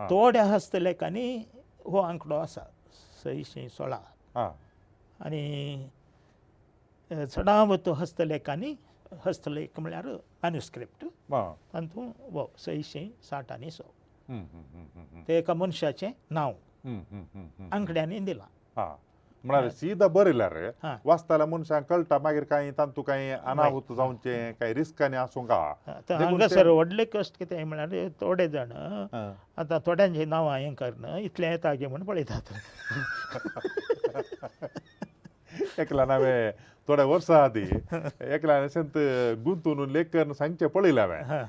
B: थोड्या हस्तलेखांनी हो आंकडो आसा 616 आनी चडावत हस्तलेखांनी, हस्तलेख म्हळ्यार मॅन्युस्क्रिप्ट, तातूंत हो 660 आनी 100 ते एका मनशाचें नांव आंकड्यांनी दिलां.
C: म्हळ्यार सीधा बरयल्यार वाचताल्या मनशांक कळटा, मागीर कांय तांतू कांय अनाहूत जावचें, कांय रिस्कांनी आसूंक आहा.
B: हांगासर व्हडले कश्ट कितें म्हळ्यार थोडे जाण आतां थोड्यांची नांवां हें करून इतलें येता गे म्हूण पळयतात.
C: एकल्यान हांवें थोड्या वर्सां आदीं एकल्यान अशेंच गुंतून लेखन सांगचें पळयलें हांवें.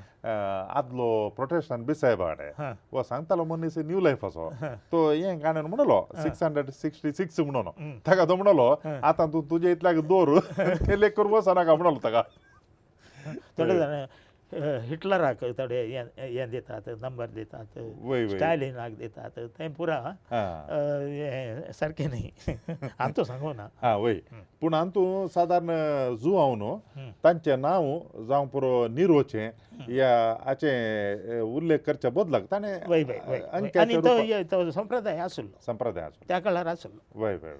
C: आदलो प्रोटेस्टंट बिसायबा कडेन हो सांगतालो मनीस न्यू लायफाचो, तो हें गाणें म्हणलो 666 म्हणून. ताका तो म्हणलो आतां तूं तुजे इतल्याक दवर, तें लेख करून वचनाका म्हणलो ताका.
B: थोडे जाण हिटलराक थोडे हें दितात, नंबर दितात, स्टालिनाक दितात, तें पुरा हें सारकें न्ही. हांव सांगू ना.
C: हां वय, पूण हातूंत सादारण जुआंव न्हू तांचें नांव जावं पुरो निरोचें ह्या हाचें उल्लेख करच्या बदलाक ताणें
B: वय वय वय आनी तो संप्रदाय आसलो,
C: संप्रदाय आसलो
B: त्या काळार आसलो.
C: वय वय वय.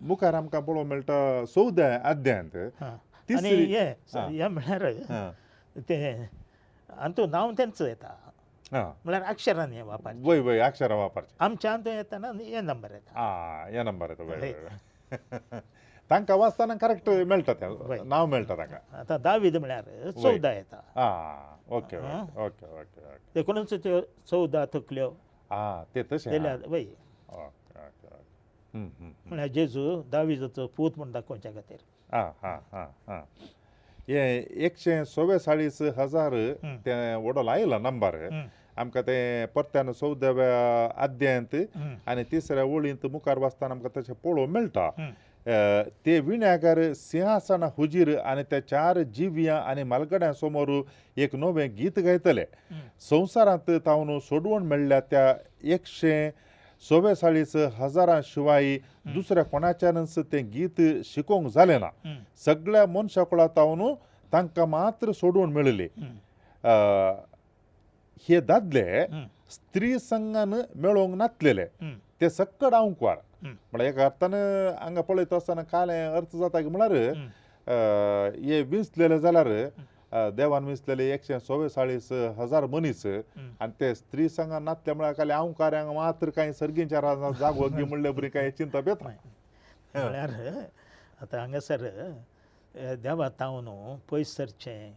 C: मुखार आमकां पळोवंक मेळटा 14 अध्यायांत.
B: आनी हें म्हळ्यार तें हातूंत नांव तेंच येता, म्हळ्यार अक्षरान हें वापरचें.
C: वय वय, अक्षरां वापरचें.
B: आमच्या हातूंत येतना हे नंबर येता.
C: आं, हे नंबर येता. वय वय, तांकां वाचतना करेक्ट मेळटा, तें नांव मेळटा तांकां.
B: आतां दावीद म्हळ्यार 14 येता.
C: आं, ओके ओके ओके ओके.
B: देखूनच त्यो 14 तकल्यो.
C: आं, ते तशें
B: वय.
C: Okay okay okay.
B: म्हळ्यार जेजू दावीदाचो पूत म्हूण दाखोवच्या खातीर.
C: आं हां हां हां. हे 144,000 तें वडोल आयला नंबर आमकां तें परत्यान 14व्या अध्यायांत आनी तिसऱ्या ओळींत मुखार वाचतना आमकां तशें पळोवंक मेळटा. ते विण्यागर सिंहासना हुजीर आनी त्या 4 जिव्यां आनी मालगड्यां समोर एक नवें गीत गायतले. संवसारांत तावन सोडवण मेळ्ळ्या त्या 144,000 शिवाय दुसऱ्या कोणाच्यानच तें गीत शिकोवंक जालें ना. सगळ्या मनशा कुळा तावन तांकां मात्र सोडून मेळिल्ली. हे दादले स्त्री संघान मेळोवंक नातलेले, ते सक्कड आंकवार. म्हळ्यार एका अर्थान हांगा पळयता आसतना कालें अर्थ जाता की म्हळ्यार हे विंचलेले जाल्यार देवान विंचलेले 144,000 मनीस आनी ते स्त्री संघान नातले म्हळ्यार काले आंवकाऱ्यांक मात्र कांय सर्गींच्या राजांत जागो गी म्हणले बरी कांय चिंता येता.
B: म्हळ्यार आतां हांगासर देवा तावन पयस सरचें,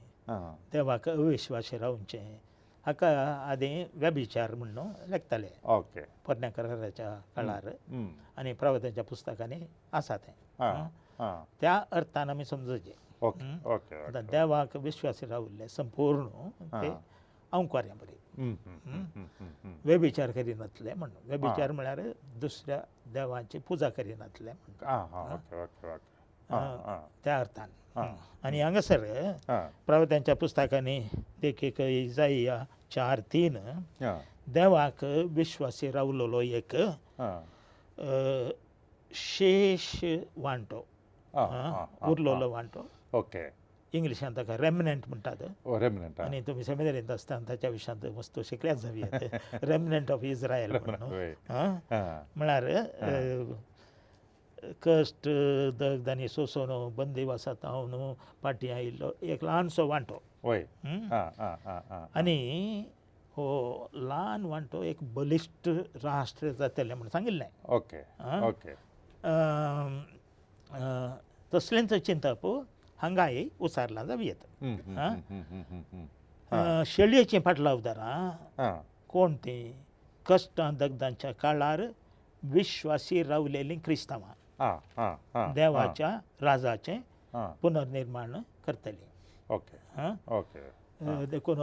B: देवाक अविश्वासी रावचें, हाका आदीं व्यभिचार म्हणून लेखताले.
C: ओके.
B: पोरण्या कराराच्या काळार आनी प्रवत्यांच्या पुस्तकांनी आसा तें. त्या अर्थान आमी समजुचें. आतां देवाक विश्वासी राविल्ले संपूर्ण ते आंवकाऱ्यां बरी व्यभिचार करिनातले म्हणून. व्यभिचार म्हळ्यार दुसऱ्या देवांची पुजा करिनातले म्हणून त्या अर्थान. आनी हांगासर प्रवत्यांच्या पुस्तकांनी देखीक इजाइया 4:3 देवाक विश्वासी रावलेलो एक शेष वांटो, उरलेलो वांटो.
C: ओके.
B: इंग्लिशांत ताका रेमनंट म्हणटात.
C: रेमनंट.
B: आनी तुमी सेमिनारींत आसतना ताच्या विशयांत वस्तू शिकल्यात जावं येत. रेमनंट ऑफ इस्रायल म्हणून म्हळ्यार कश्ट दग्ध आनी सोंसून बंदिवासांत हांव फाटीं आयिल्लो एक ल्हानसो वांटो. आनी हो ल्हान वांटो एक बलिश्ट राष्ट्र जातलें म्हूण सांगिल्लें.
C: Okay okay.
B: तसलेंच चिंतप हांगाय उचारलां जावं येता. शेळयेचीं फाटलावदारां कोण तीं? कश्टां दग्धांच्या काळार विश्वासी रावलेलीं क्रिस्तांवां देवाच्या राजाचें पुनर्निर्माण करतलीं.
C: Okay okay.
B: देखून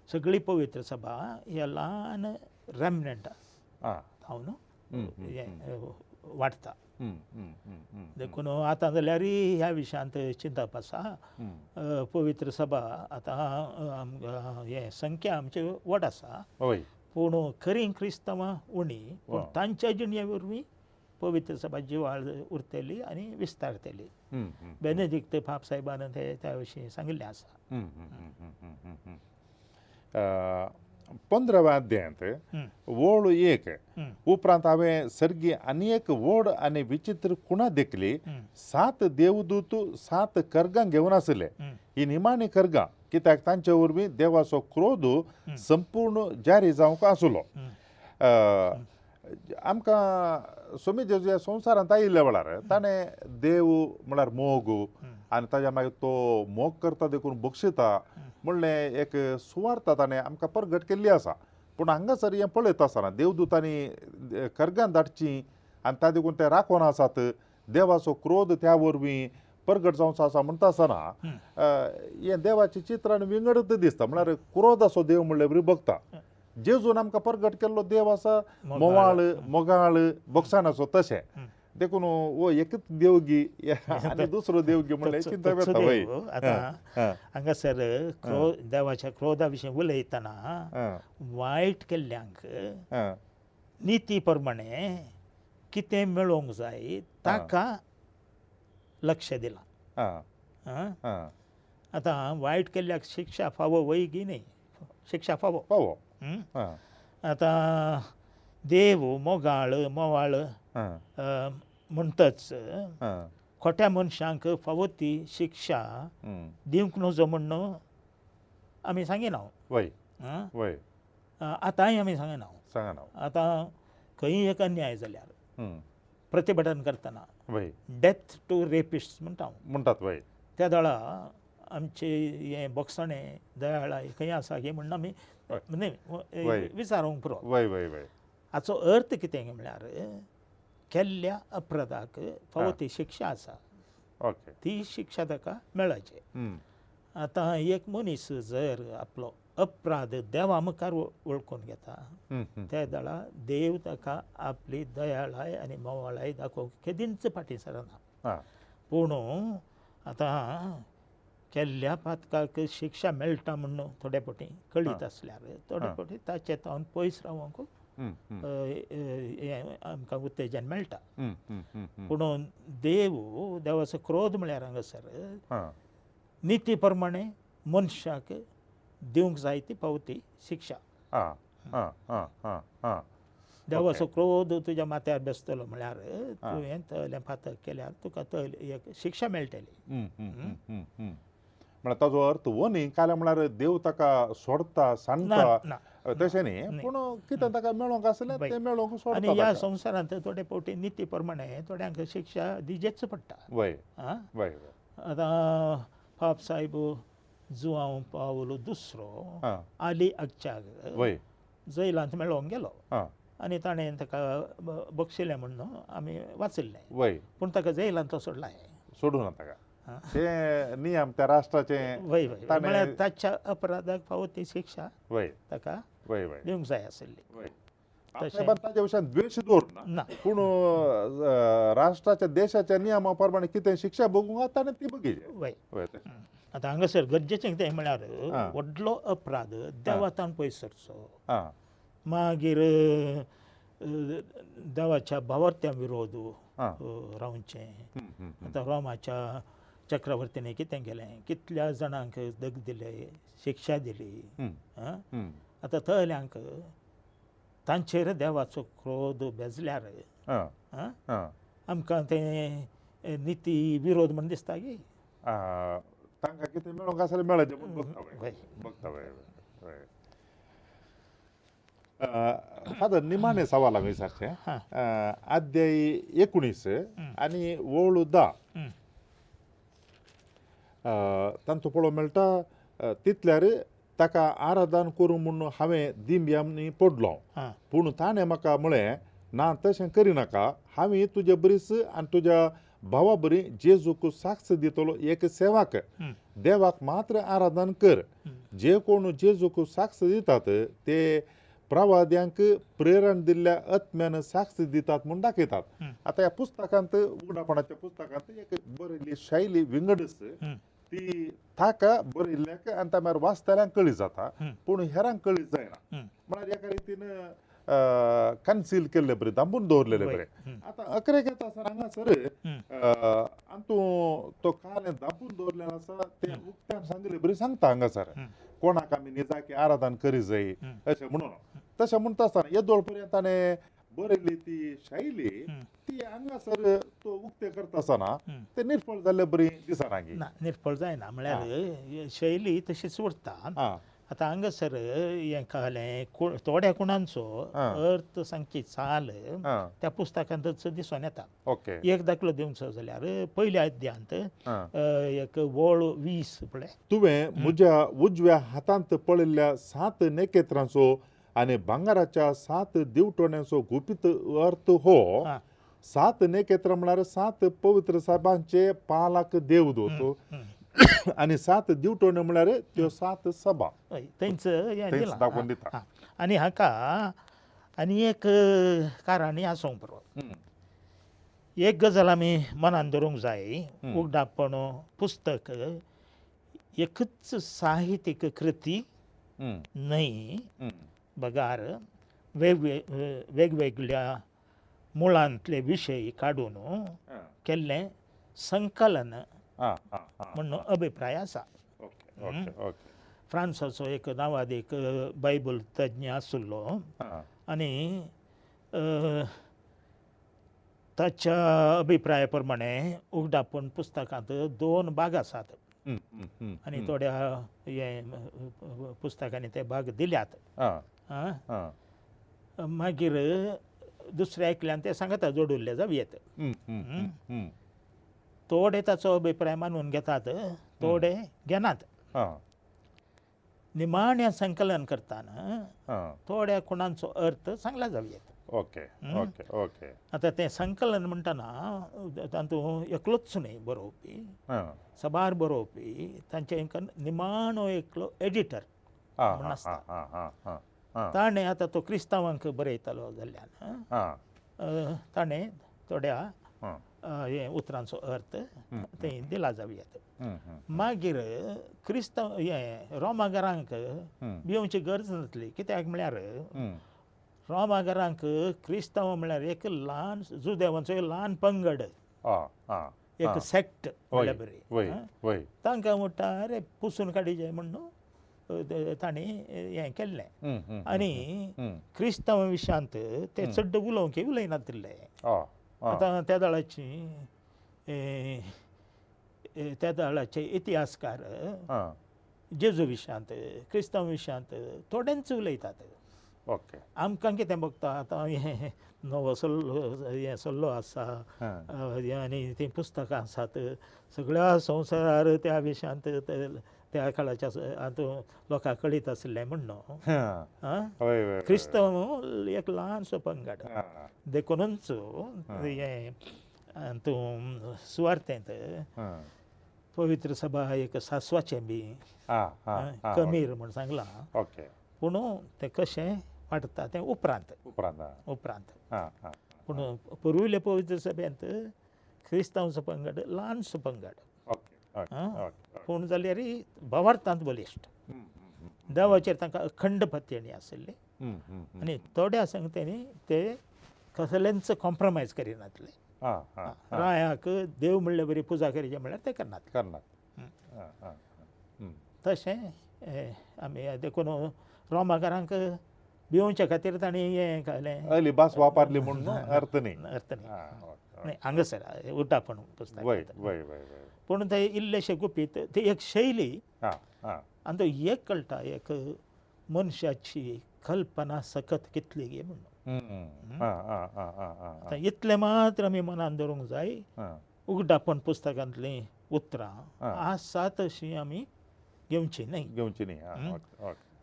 B: सगळी पवित्र सभा ह्या ल्हान रेमनंटा हांव न्हू वाडटा. देखून आतां जाल्यार ह्या विशयांत चिंतप आसा. पवित्र सभा आतां हें संख्या आमची व्हड आसा, पूण खरीं क्रिस्तांवां उणी, पूण तांच्या जिणे वरवीं पवित्र सभा जिवाळ उरतली आनी विस्तारतली. बेनेदिक्त पाप साहेबान ते त्या विशीं सांगिल्लें आसा.
C: 15व्या अध्यायांत वळ 1 उपरांत हांवें सर्गी आनी एक व्हड आनी विचित्र खुणा देखली. 7 देवदूत 7 कर्गां घेवन आसले. ही निमाणी कर्गां कित्याक तांचे वरवीं देवाचो क्रोध संपूर्ण जारी जावंक आसलो. आमकां स्वामी जेजू ह्या संवसारांत आयिल्ल्या वेळार ताणें देव म्हळ्यार मोग आनी ताज्या मागीर तो मोग करता देखून बक्षिता म्हणलें एक सुवार्थ ताणें आमकां परगट केल्ली आसा. पूण हांगासर हें पळयता आसतना देवदूतांनी कर्गां धाडचीं आनी ता देखून ते राखून आसात, देवाचो क्रोध त्या वरवीं परगट जावचो आसा म्हणटा आसतना हें देवाचें चित्र आनी विंगडत दिसता. म्हळ्यार क्रोधाचो देव म्हणले वरी बघता. जेजून आमकां परगट केल्लो देव आसा मोवाळ मोगाळ बक्षाणाचो तशें. देखून हो एकच देवगी आनी दुसरो देवगी म्हणल्यार चिंता येता.
B: आतां हांगासर देवाच्या क्रोधा विशीं उलयतना वायट केल्ल्यांक निती प्रमाणे कितें मेळोवंक जाय ताका लक्ष दिलां. आतां वायट केल्ल्याक शिक्षा फावो वय की न्ही? शिक्षा फावो
C: फावो.
B: आतां देव मोगाळ मोवाळ म्हणटच खोट्या मनशांक फावो ती शिक्षा दिवंक नजो म्हण आमी सांगिना. आतांय आमी सांगिना. आतां खंय एक अन्याय जाल्यार प्रतिभटन करतना डेथ टू रेपिस्ट म्हणटा
C: म्हणटात. वय
B: त्या दळा आमचे हें बोगसणें दयाळाय खंय आसा हें म्हणून आमी न्हय विचारूंक पुरो.
C: वय वय वय.
B: हाचो अर्थ कितें म्हळ्यार केल्ल्या अपराधाक फावो ती शिक्षा आसा, ती शिक्षा ताका मेळाची. आतां एक मनीस जर आपलो अपराध देवा मुखार वळखून घेता त्या दळा देव ताका आपली दयाळाय आनी मोवाळाय दाखोवंक केदींच फाटीं सरना. पूण आतां केल्ल्या पातकाक शिक्षा मेळटा म्हूण थोडे फावटी कळीत आसल्यार थोडे फावटी ताचे तावन पयस रावंक आमकां उत्तेजन मेळटा. पूण देव देवाचो क्रोध म्हळ्यार हांगासर निती प्रमाणे मनशाक दिवंक जाय ती पावती शिक्षा. देवाचो क्रोध तुज्या माथ्यार बसतलो म्हळ्यार तुवें तलें पातक केल्यार तुका तली एक शिक्षा मेळटली.
C: म्हळ्यार ताजो अर्थ हो न्ही काल्यार म्हळ्यार देव ताका सोडता सांडटा तशें न्ही, पूण कितें ताका मेळोंक आसलें तें मेळोंक सोडटा.
B: आनी ह्या संवसारांत थोडे फावटी निती प्रमाणे थोड्यांक शिक्षा दिजेच पडटा.
C: वय वय.
B: आतां पाप साहेब जुआंव पावलो दुसरो आली अगच्याक जैलांत मेळोंक गेलो आनी ताणें ताका बक्षिलें म्हणून आमी वाचिल्लें. पूण ताका जैलांतलो सोडला
C: सोडूं ना ताका ते नियम त्या राष्ट्राचे.
B: वय वय. म्हळ्यार ताच्या अपराधाक फावो ती शिक्षा ताका दिवंक जाय आशिल्ली.
C: ताच्या विशयान द्वेश दवरना, पूण राष्ट्राच्या देशाच्या नियमा प्रमाणे कितें शिक्षा भोगूंक ताणें ती बघिल्ली.
B: वय. आतां हांगासर गरजेचें कितें म्हळ्यार व्हडलो अपराध देवातान पयस सरचो, मागीर देवाच्या भावार्थ्या विरोध रावचें. आतां रोमाच्या चक्रवर्तीने कितें केलें, कितल्या जाणांक दग दिले, शिक्षा दिली. आतां तल्यांक तांचेर देवाचो क्रोध बेजल्यार आमकां तें निती विरोध म्हण दिसता की
C: तांकां कितें मेळोंक आसा जाल्यार मेळचें म्हूण बगता. बगता वय. फादर, निमाणे सवाल हांवें विचारचें. अध्याय 19 आनी वळ 10 तांचो पळोवंक मेळटा, तितल्यार ताका आराधन करूं म्हूण हांवें दिंब्यांनी पडलो, पूण ताणें म्हाका म्हळें, ना तशें करिनाका, हांवें तुजे बरीच आनी तुज्या भावा बरी जेजूक साक्ष दितलो एक सेवाक, देवाक मात्र आराधन कर. जे कोण जेजूक साक्ष दितात ते प्रवाद्यांक प्रेरण दिल्ल्या आत्म्यान साक्ष दितात म्हूण दाखयतात. आतां ह्या पुस्तकांत, उगडापणाच्या पुस्तकांत एक बरयल्ली शैली विंगडच, ती ताका बरयल्ल्याक आनी त्या वाचतल्यांक कळी जाता, पूण हेरांक कळी जायना. म्हळ्यार एका रितीन कन्सील केल्ले बरें, दांबून दवरलेले बरें. आतां अकरेक येता आसतना हांगासर आनी तूं तो कालें दांपून दवरलेलें आसा तें उक्त्यान सांगिल्ले बरी सांगता हांगासर, कोणाक आमी निजाकी आराधन करी जाय अशें म्हणून. तशें म्हणटा आसतना येदोळ पर्यंत ताणें बरयल्ली ती शैली ती हांगासर तो उक्तें करता आसतना ते निर्फळ जाल्ले बरी दिसना.
B: ना, निर्फळ जायना, म्हळ्यार शैली तशीच उरता. आतां हांगासर हें कळ्ळें, थोड्या खुणांचो अर्थ सांगची चाल त्या पुस्तकांतच दिसून येता. एक दाखलो दिवचो जाल्यार पयल्या अध्यांत एक वळ 20 पळय,
C: तुवें म्हज्या उजव्या हातांत पळयल्ल्या 7 नखेत्रांचो आनी भांगराच्या 7 दिवटोण्यांचो गुपीत अर्थ हो. 7 नखेत्रां म्हळ्यार 7 पवित्र साहेबांचे पालाक देवदूत आनी 7 दिवटोण्यो म्हळ्यार त्यो 7 सभा.
B: थंयच हें
C: दाखोवन दिता.
B: आनी हाका आनी एक कारण आसूंक पुरो. एक गजाल आमी मनान धरूंक जाय, उगडापण पुस्तक एकच साहित्यीक कृती न्हय, बगार वेगवेगळ्या मुळांतले विशय काडून केल्लें संकलन म्हूण अभिप्राय आसा. फ्रांसाचो एक नांवादीक बायबल तज्ञ आशिल्लो आनी ताच्या अभिप्राया प्रमाणे उगडापण पुस्तकांत 2 भाग आसात आनी थोड्या हे पुस्तकांनी ते भाग दिल्यात. मागीर दुसऱ्या एकल्यान ते सांगता जोडिल्ले जावं येत. थोडे ताचो अभिप्राय मानून घेतात, थोडे घेनात. निमाण्या संकलन करतना थोड्या खुणांचो अर्थ सांगला जावं येत.
C: Okay okay okay.
B: आतां तें संकलन म्हणटना तातूंत एकलोच न्हय बरोवपी, साबार बरोवपी, तांचे निमाणो एकलो एडिटर म्हूण आसता. ताणें आतां तो क्रिस्तांवांक बरयतालो जाल्ल्यान ताणें थोड्या हे उतरांचो अर्थ थंय दिला जावं येत. मागीर क्रिस्तांव हे रोमागरांक भिवची गरज नासली, कित्याक म्हळ्यार रोमागरांक क्रिस्तांव म्हळ्यार एक ल्हान जुदेवांचो एक ल्हान पंगड, एक सेक्ट म्हणल्यार बरी. तांकां म्हणटा अरे पुसून काडीचे म्हणून तांणी हें केल्लें. आनी क्रिस्तांव विशयांत ते चड उलोवंक उलयनातिल्ले. आतां त्या दळाची त्या दळाचे इतिहासकार जेजू विशयांत क्रिस्तांव विशयांत थोड्यांच उलयतात.
C: ओके.
B: आमकां कितें बगता आतां हें नवो सल्लो हें सल्लो आसा आनी तीं पुस्तकां आसात, सगळ्या संवसारार त्या विशयांत त्या काळाच्या हातूंत लोकांक कळीत आशिल्लें म्हण न्हू. क्रिस्तांव एक ल्हानसो पंगड, देखूनच हें तूं सुवार्थेंत पवित्र सभा एक सासवाचें बी कमीर म्हूण सांगलां. पूण तें कशें वाडटा तें उपरांत उपरांत. पूण पुर्विल्ले पवित्र सभेंत क्रिस्तांवचो पंगड ल्हानसो पंगड, पूण जाल्यार भावार्थांत बलिश्ट, देवाचेर तांकां अखंड पत्तेणी आशिल्ली आनी थोड्या संगतेनी ते कसलेंच कॉम्प्रोमायज करिनातले. रायाक देव म्हणले बरी पुजा करीचे म्हणल्यार ते करनात. तशें आमी देखून रोमाकारांक भिवच्या खातीर तांणी हें घालें,
C: भास वापरली म्हणून अर्थ न्ही,
B: अर्थ न्ही. न्हय हांगासर उड्डापण पुस्तक,
C: वय वय वय वय.
B: पूण ते इल्लेशे गुपीत ती एक शैली आनी तो एक कळटा एक मनशाची कल्पना सकत कितली गे म्हणून. आतां इतलें मात्र आमी मनान दवरूंक जाय, उगडापण पुस्तकांतलीं उतरां आसा तशीं आमी घेवची न्हय,
C: घेवची न्ही.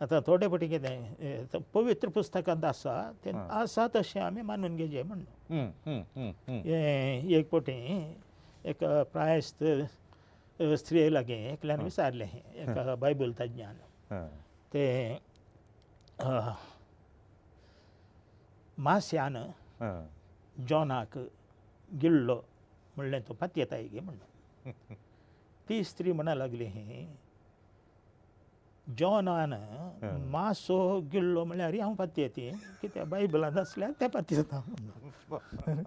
B: आतां थोडे फावटी कितें पवित्र पुस्तकांत आसा तें आसा तशें आमी मानून घेवचें म्हणून. हें एक फावटी एक प्रायस्त स्त्रिये लागीं एकल्यान विचारलें, एका बायबल तज्ञान, ते मास्यान जॉनाक गिळ्ळो म्हणलें तूं पातयेताय गे म्हणून. ती स्त्री म्हणा लागली, जॉनान मासो गिळ्ळो म्हणल्यार हांव पातयेती, कित्याक बायबलांत आसल्यार तें पातयेता म्हणून.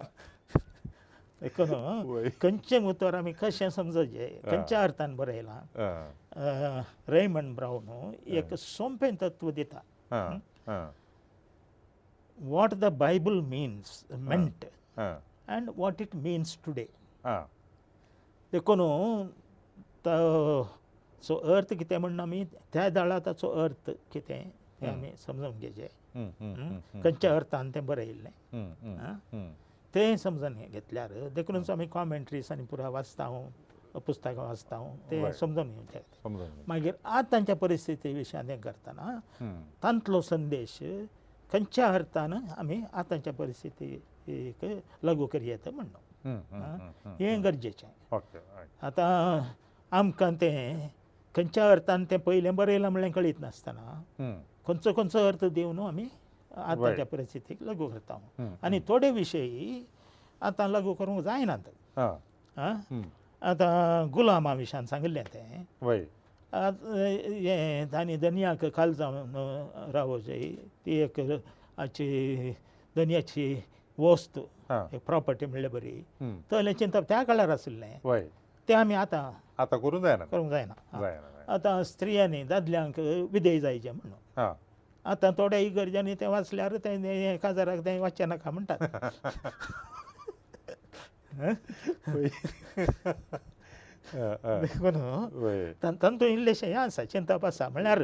B: देखून खंयचें उतर आमी कशें समजचें, खंयच्या अर्थान बरयलां. रेमंड ब्रावन एक सोंपें तत्व दिता, what the Bible means meant and what it means today. देखून सो अर्थ कितें म्हणून आमी त्या दाळा ताचो अर्थ कितें तें आमी समजून घेवचें, खंयच्या अर्थान तें बरयल्लें तें समजून घेतल्यार. देखूनच आमी कॉमेंट्रीज आनी पुरा वाचता, पुस्तकां वाचता, तें समजून घेवचें. मागीर आतांच्या परिस्थिती विशयान तें करतना तांतलो संदेश खंयच्या अर्थान आमी आतांच्या परिस्थितीक लागू करयेत म्हणून हें गरजेचें. आतां आमकां तें खंयच्या अर्थान तें पयलें बरयलां म्हणलें कळीत नासतना खंयचो खंयचो अर्थ दिवन आमी आतांच्या परिस्थितीक लागू करता. आनी थोडे विशय आतां लागू करूंक जायनात. आतां गुलामा विशयान सांगिल्लें तें, हें तांणी धनयाक खाल जावन रावोवचें, ती एक हाची धनयाची वस्त एक प्रॉपर्टी म्हणल्यार बरी, तसलें चिंतप त्या काळार आशिल्लें, तें आमी आतां
C: आतां करूंक जायना,
B: करूंक जायना. आतां स्त्रियांनी दादल्यांक विधेय जायचें म्हणून आतां थोड्या इगर्जांनी तें वाचल्यार तें काजाराक तें वाचचें नाका म्हणटात. देखून तातूंत इल्लेशें हें आसा, चिंतप आसा. म्हणल्यार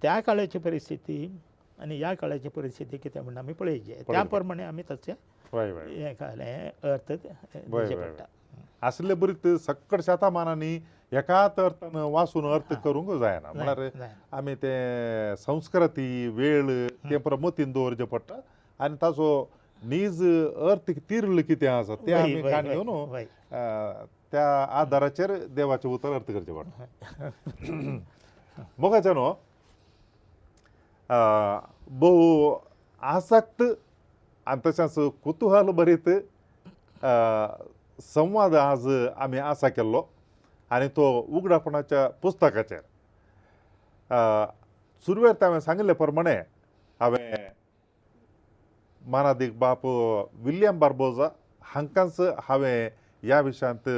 B: त्या काळाची परिस्थिती आनी ह्या काळाची परिस्थिती कितें म्हणून आमी पळयचें, त्या प्रमाणे आमी ताचें हें कालें अर्थ दिवचें पडटा.
C: आसले बरी सक्कड शतमानांनी एकाच अर्थान वाचून अर्थ करूंक जायना. म्हणल्यार आमी तें संस्कृती वेळ तें पुरो मतीन दवरचें पडटा आनी ताचो नीज अर्थ तिरळ कितें आसा तें आमी काण घेवन त्या आदाराचेर देवाचें उतर अर्थ करचें पडटा. मोगाच्या न्हू भोव आसक्त आनी तशेंच कुतुहल भरीत संवाद आज आमी आसा केल्लो आनी तो उगडापणाच्या पुस्तकाचेर. सुरवेर हांवें सांगिल्ले प्रमाणे हांवें मानादीक बाप विल्यम बार्बोजा हांकांच हांवें ह्या विशयांत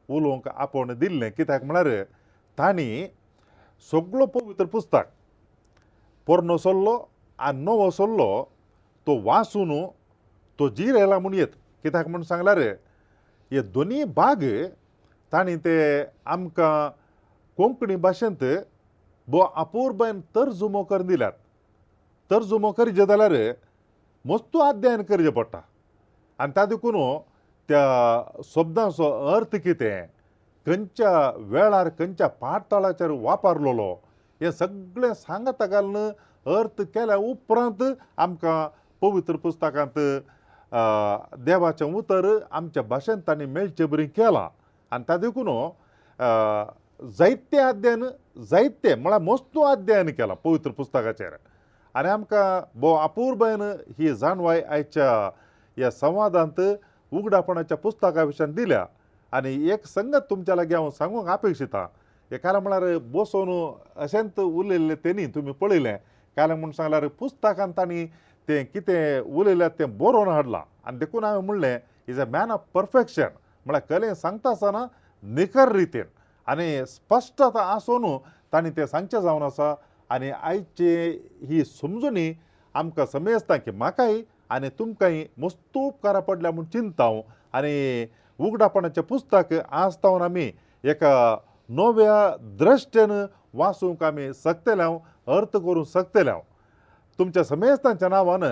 C: उलोवंक आपोवणें दिल्लें. कित्याक म्हळ्यार तांणी सगळो पवित्र पुस्तक पोरणो सल्लो आनी नवो सल्लो तो वाचून तो जिरयला म्हूण येत. कित्याक म्हूण सांगल्यार हे दोनी भाग तांणी ते आमकां कोंकणी भाशेंत भोव अपुरबायेन तर्जुमो करून दिल्यात. तर्जुमो करचें जाल्यार मस्तू अध्ययन करचें पडटा आनी त्या देखून त्या शब्दांचो अर्थ कितें, खंयच्या वेळार खंयच्या पाठतळाचेर वापरलेलो हें सगळें सांगता घालून अर्थ केल्या उपरांत आमकां पवित्र पुस्तकांत देवाचें उतर आमच्या भाशेंत तांणी मेळचे बरी केलां. आनी त्या देखून जायते अध्ययन, जायते म्हळ्यार मस्तू अध्ययन केलां पवित्र पुस्तकाचेर आनी आमकां भोव अपुरबायेन ही जाणवाय आयच्या ह्या संवादांत उगडापणाच्या पुस्तका विशयान दिल्या. आनी एक संगत तुमच्या लागीं हांव सांगूंक अपेक्षिता, हे कारण म्हळ्यार बसोवन अशेंच उलयल्लें तेणी तुमी पळयलें. कारण म्हूण सांगल्यार पुस्तकान तांणी तें कितें उलयल्यात तें बरोवन हाडलां आनी देखून हांवें म्हणलें is a man of perfection, म्हळ्यार कलेन सांगता आसतना निखर रितीन आनी स्पश्टता आसून तांणी तें सांगचें जावन आसा. आनी आयची ही समजणी आमकां समजता की म्हाकाय आनी तुमकांय मस्त उपकारा पडल्या म्हूण चिंतता हांव. आनी उगडापणाचें पुस्तक आज तावन आमी एका नव्या दृश्टेन वाचूंक आमी शकतले, अर्थ करूंक शकतले। तुमच्या समेस्तांच्या नांवान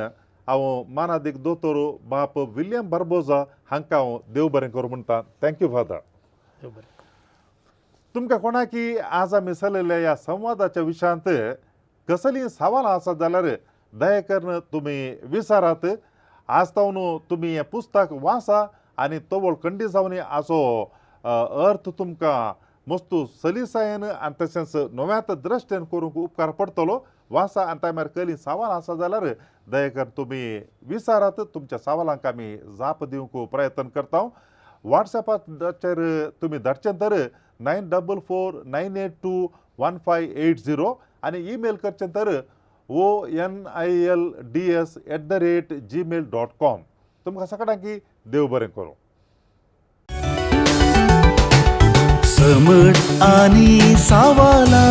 C: हांव मानादीक दोतोर बाप विल्यम बार्बोजा हांकां हांव देव बरें करूं म्हणटा। Thank you father. तुमकां कोणाकी आज आमी चलयल्ल्या ह्या संवादाच्या विशयांत कसलीं सवालां आसात जाल्यार दया करून तुमी विचारात। आज तावन तुमी हें पुस्तक वाचा आनी तवळ खंडी जावन हाचो अर्थ तुमकां मस्तू सलिसायेन आनी तशेंच नव्यात दृश्टेन करूंक उपकार पडटलो। वाचा आनी टायमार कसलीं सवालां आसा जाल्यार दया करून तुमी विचारात, तुमच्या सवालांक आमी जाप दिवंक प्रयत्न करता। वॉट्सॅपाचेर तुमी धाडचें तर 9449821580 आनी ईमेल करचें तर onilds@gmail.com। तुमकां सगळ्यांकी देव बरें करूं।
A: समट आनी सावाला।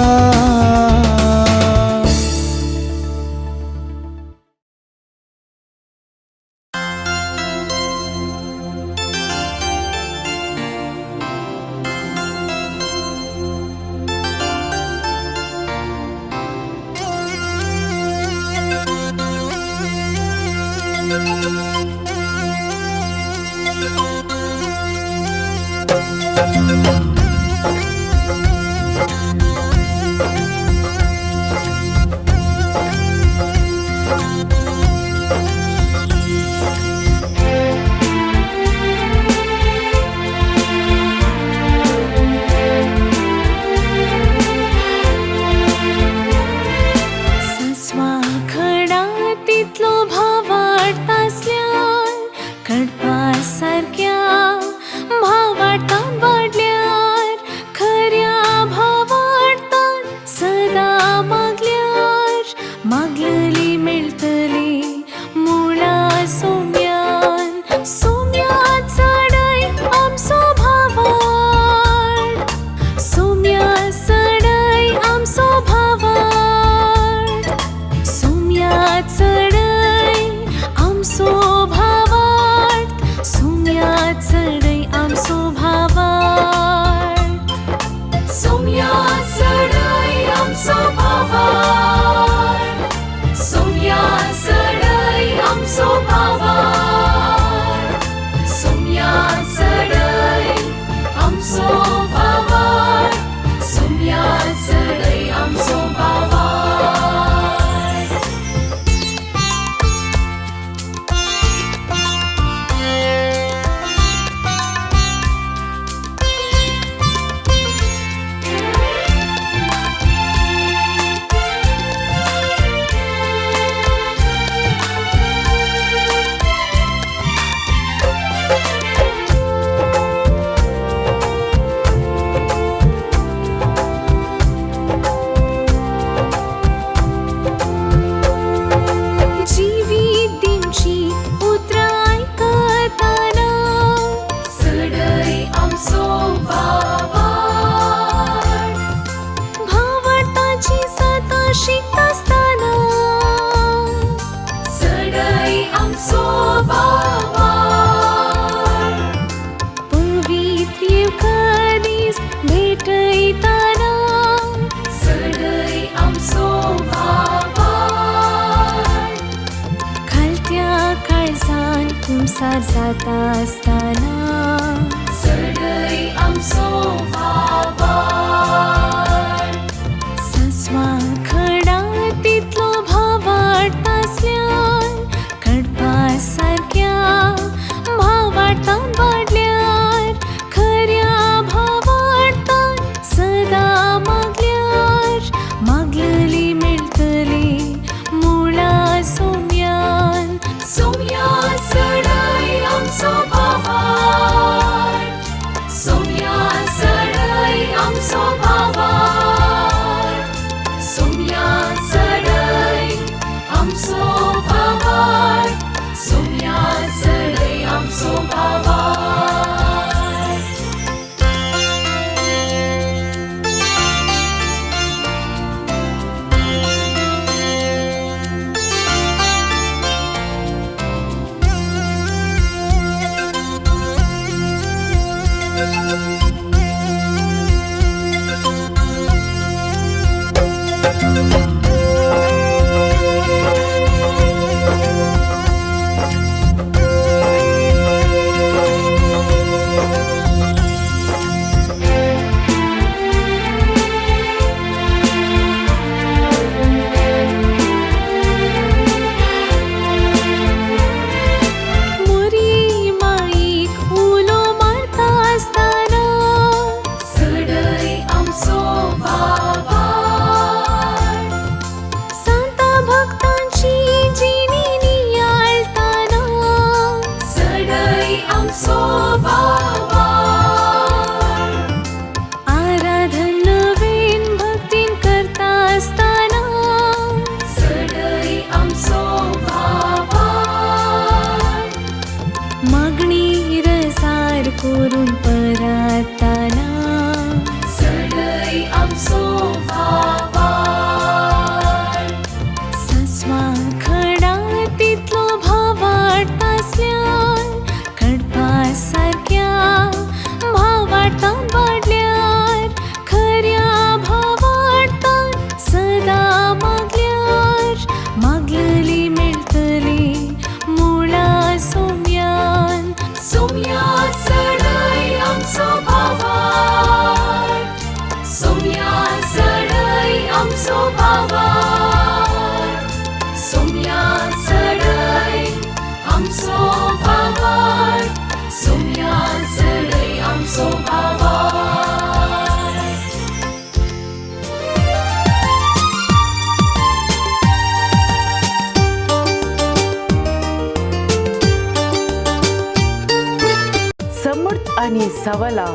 D: आनी सवालां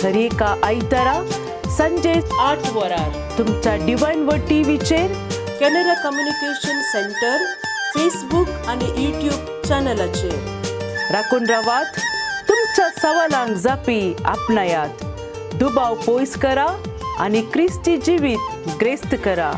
D: दरेका आयतारा संजे
E: 8 वरार
D: तुमच्या डिवायन वर्ड टीव्हीचेर
E: कॅनरा कम्युनिकेशन सेंटर फेसबूक आनी यूट्यूब चॅनलाचेर.
D: राखून रावात, तुमच्या सवालांक जापी आपणायात, दुबाव पयस करा आनी क्रिस्ती जिवीत ग्रेस्त करा.